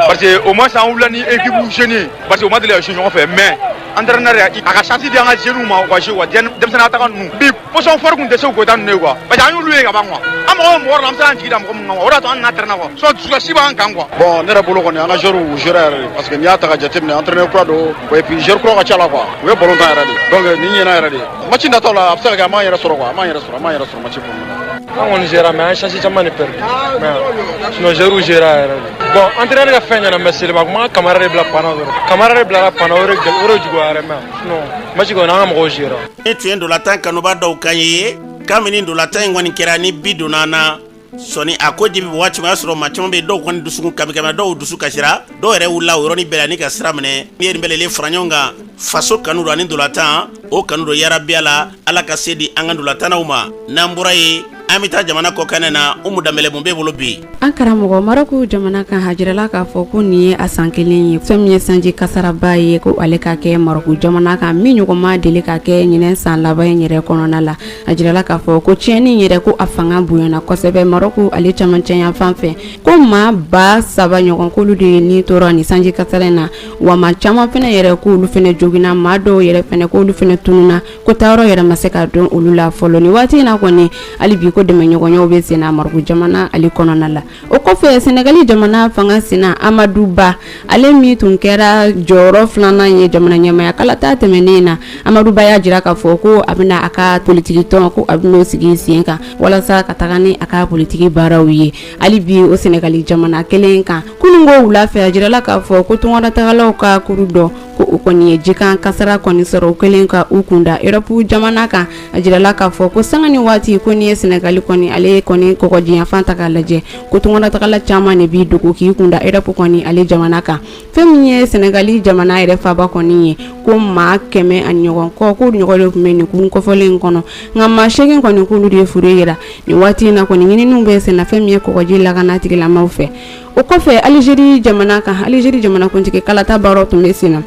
parce que au moins an wulila ni équipe jeune ye, parce que u ma deli ka jouer ɲɔgɔn fɛ, mais entraîneur a ka chance di an ka jeunes ma, u ka jouer quoi. Denmisɛnnin attaquant ninnu bi, position fort kun tɛ se k'o ta ninnu ye quoi, parce que an y'olu ye ka ban quoi. An mago bɛ mɔgɔ la, an bɛ se k'an jigi da mɔgɔ min kan quoi, o de y'a to an nana terrain na quoi, sinon dusukasi b'an kan quoi. Bon, ne yɛrɛ bolo kɔni, an ka joueurs u jouera yɛrɛ de, parce que n'i y'a ta ka jateminɛ, entraîneur kura don, et puis joueur kura ka ca la quoi. U ye ballon tan yɛrɛ de, donc nin ɲɛna yɛrɛ de. Match nataw la, a bɛ se ka kɛ an m'an yɛrɛ sɔrɔ quoi, an m'an yɛrɛ sɔrɔ, an m'an yɛrɛ sɔrɔ match kɔnɔna la. An kɔni gérera, mais an ye chance caman de perdu, mais sinon joueurs gérera yɛrɛ de. Bon, entraîneur ka fɛn ɲɛna, mais Seliba kuma Kamara de bila panna dɔrɔn, Kamara de bilara panna, o de o de juguyara, mais sinon match kɔni, an ka mɔgɔw gérera. Ne tun ye ndolatan kanuba dɔw kan ye kabini ndolatan in kɔni kɛra ni bi donna na sɔni a ko jibi waati min, o y'a sɔrɔ maa caman bɛ yen, dɔw kɔni dusukun kami kami, dɔw dusu kasira, dɔw yɛrɛ wulila o yɔrɔnin bɛɛ la ni ka sira minɛ. N'i ye nin bɛɛ lajɛlen fara ɲɔgɔn kan, faso kanu don ani ndolatan o kanu don. Yarabi Ala, Ala ka se di an ka ndolatannaw ma. N'an bɔra yen, an bɛ taa jamana kɔkan na. Umu Danbɛlɛ, mun b'e bolo bi? An karamɔgɔ, Marɔku jamana kan, a jirala k'a fɔ ko nin ye a san kelen ye fɛn min ye sanji kasaraba ye ko ale ka kɛ Marɔku jamana kan, min ɲɔgɔn ma deli ka kɛ ɲinɛ san laban in yɛrɛ kɔnɔna la. A jirala k'a fɔ ko tiɲɛni yɛrɛ, ko a fanga bonyana kosɛbɛ Marɔku ale camancɛ yan fan fɛ, ko maa 3000 ɲɔgɔn k'olu de ye ni tora ni sanji kasara in na, wa maa caman fɛnɛ yɛrɛ k'olu fɛnɛ joginna, maa dɔw yɛrɛ fɛnɛ k'olu fɛnɛ tununna, ko taayɔrɔ yɛrɛ ma se ka dɔn olu la fɔlɔ. Ni waati in na kɔni, hali bi ko dɛmɛɲɔgɔnyaw bɛ senna Marɔku jamana ale kɔnɔna la. O kɔfɛ, Senegali jamana fanga sina Amadu Ba, ale min tun kɛra jɔyɔrɔ filanan ye jamana ɲɛmaaya kalata tɛmɛnen na, Amadu Ba y'a jira k'a fɔ ko a bɛna a ka politiki tɔn, ko a bɛn'o sigi sen kan walasa ka taga ni a ka politiki baaraw ye. Hali bi o Senegali jamana kelen kan, kununko wula fɛ, a jirala k'a fɔ ko tungaratagalaw ka kuru dɔ, ko o kɔni ye jikan kasara kɔni sɔrɔ, u kɛlen ka u kunda Erɔpu jamana kan. A jirala k'a fɔ ko sanga ni waati ko n'i ye Senegali kɔni ale kɔni kɔgɔjiyanfan ta k'a lajɛ, ko tungaratagala caman de b'i dogo k'i kunda Erɔpu kɔni ale jamana kan. Fɛn min ye Senegali jamana yɛrɛ faaba kɔni ye, ko maa 100 ani ɲɔgɔn kɔ ko ɲɔgɔn de tun bɛ nin kurun kɔfɔlen in kɔnɔ, nka maa 8 kɔni k'olu de ye fure yira. Nin waati in na kɔni, ɲininiw bɛ senna fɛn min ye kɔgɔji lakana tigilamaw fɛ. O kɔfɛ, Alizeri jamana kan, Alizeri jamanakuntigi kalata baaraw tun bɛ sen na.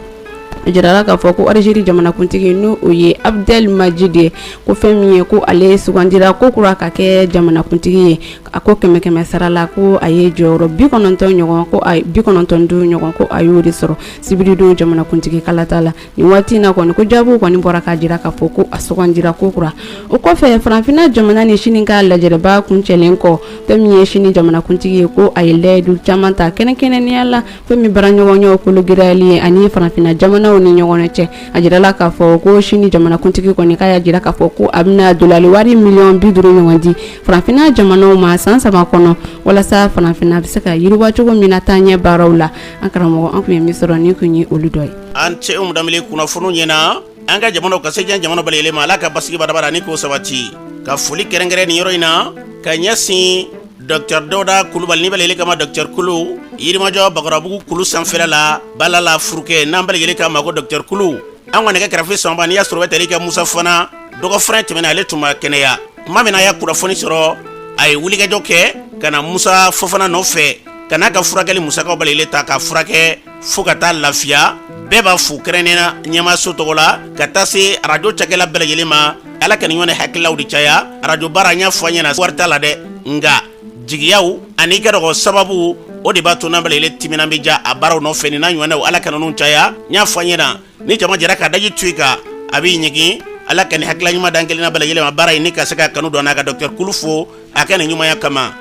A jirala k'a fɔ ko Alizeri jamanakuntigi, n'o o ye Abdel Majid ye, ko fɛn min ye ko ale sugandira ko kura ka kɛ jamanakuntigi ye, a ko kɛmɛ kɛmɛ sara la, ko a ye jɔyɔrɔ 95 ɲɔgɔn, ko a 95 ɲɔgɔn, ko a y'o de sɔrɔ sibiridon jamanakuntigi kalata la. Nin waati in na kɔni, ko jaabiw kɔni bɔra k'a jira k'a fɔ ko a sugandira ko kura. O kɔfɛ, farafinna jamana ni Sini ka lajɛrɛba kuncɛlen kɔ, fɛn min ye Sini jamanakuntigi ye, ko a ye layidu caman ta, kɛrɛnkɛrɛnnenya la fɛn min baaraɲɔgɔnyaw kologiriyali ye ani farafinna jamanaw ni ɲɔgɔn cɛ. A jirala k'a fɔ ko Sini jamanakuntigi kɔni k'a y'a jira k'a fɔ ko a bɛna dolari wari miliyɔn 50 ɲɔgɔn di farafinna jamanaw ma san 3 kɔnɔ, walasa farafinna bɛ se ka yiriwa cogo min na taaɲɛ baaraw la. An karamɔgɔ, an tun ye min sɔrɔ, nin tun ye olu dɔ ye. An cɛ Umu Danbɛlɛ, kunnafoniw ɲɛna. An ka jamanaw ka se diɲɛ jamana bɛɛ lajɛlen ma. Ala ka basigi badabada ni k'o sabati. Ka foli kɛrɛnkɛrɛn nin yɔrɔ in na ka ɲɛsin Docteur Dawuda Kulubali, ni bɛɛ lajɛlen kama Docteur Kulu, Yirimajɔ Bakɔrɔbugu kulu sanfɛla la, Balala furukɛ, n'an bɛɛ lajɛlen k'a ma ko Docteur Kulu. An ka nɛgɛ kɛrɛfɛ sanba, n'i y'a sɔrɔ bɛ tali kɛ Musa Fana dɔgɔfɛrɛn tɛmɛna, ale tun ma kɛnɛya. Tuma min na a y'a kunnafoni sɔrɔ, a ye wulikajɔ kɛ ka na Musa Fofana nɔfɛ, ka n'a ka furakɛli musakaw bɛɛ lajɛlen ta k'a furakɛ fo ka taa lafiya. Bɛɛ b'a fo kɛrɛnnenya ɲɛmaaso tɔgɔ la ka taa se arajo cakɛla bɛɛ lajɛlen ma. Ala ka nin ɲɔgɔn hakililaw de caya. Arajo baara, n y'a fɔ an ɲɛna, wari t'a la dɛ, nka jigiyaw ani ka dɔgɔ sababu, o de b'a to n'an bɛɛ lajɛlen timinan bɛ ja a baaraw nɔfɛ. Nin n'a ɲɔgɔnnaw, Ala ka ninnu caya. N y'a fɔ an ɲɛna, ni jama jɛra ka daji tu i kan, a b'i ɲigin. Ala ka nin hakilila ɲuman d'an kelenna bɛɛ lajɛlen ma baara in ni ka se ka kanu don n'a ka Docteur Kulu fo a ka nin ɲumanya kama.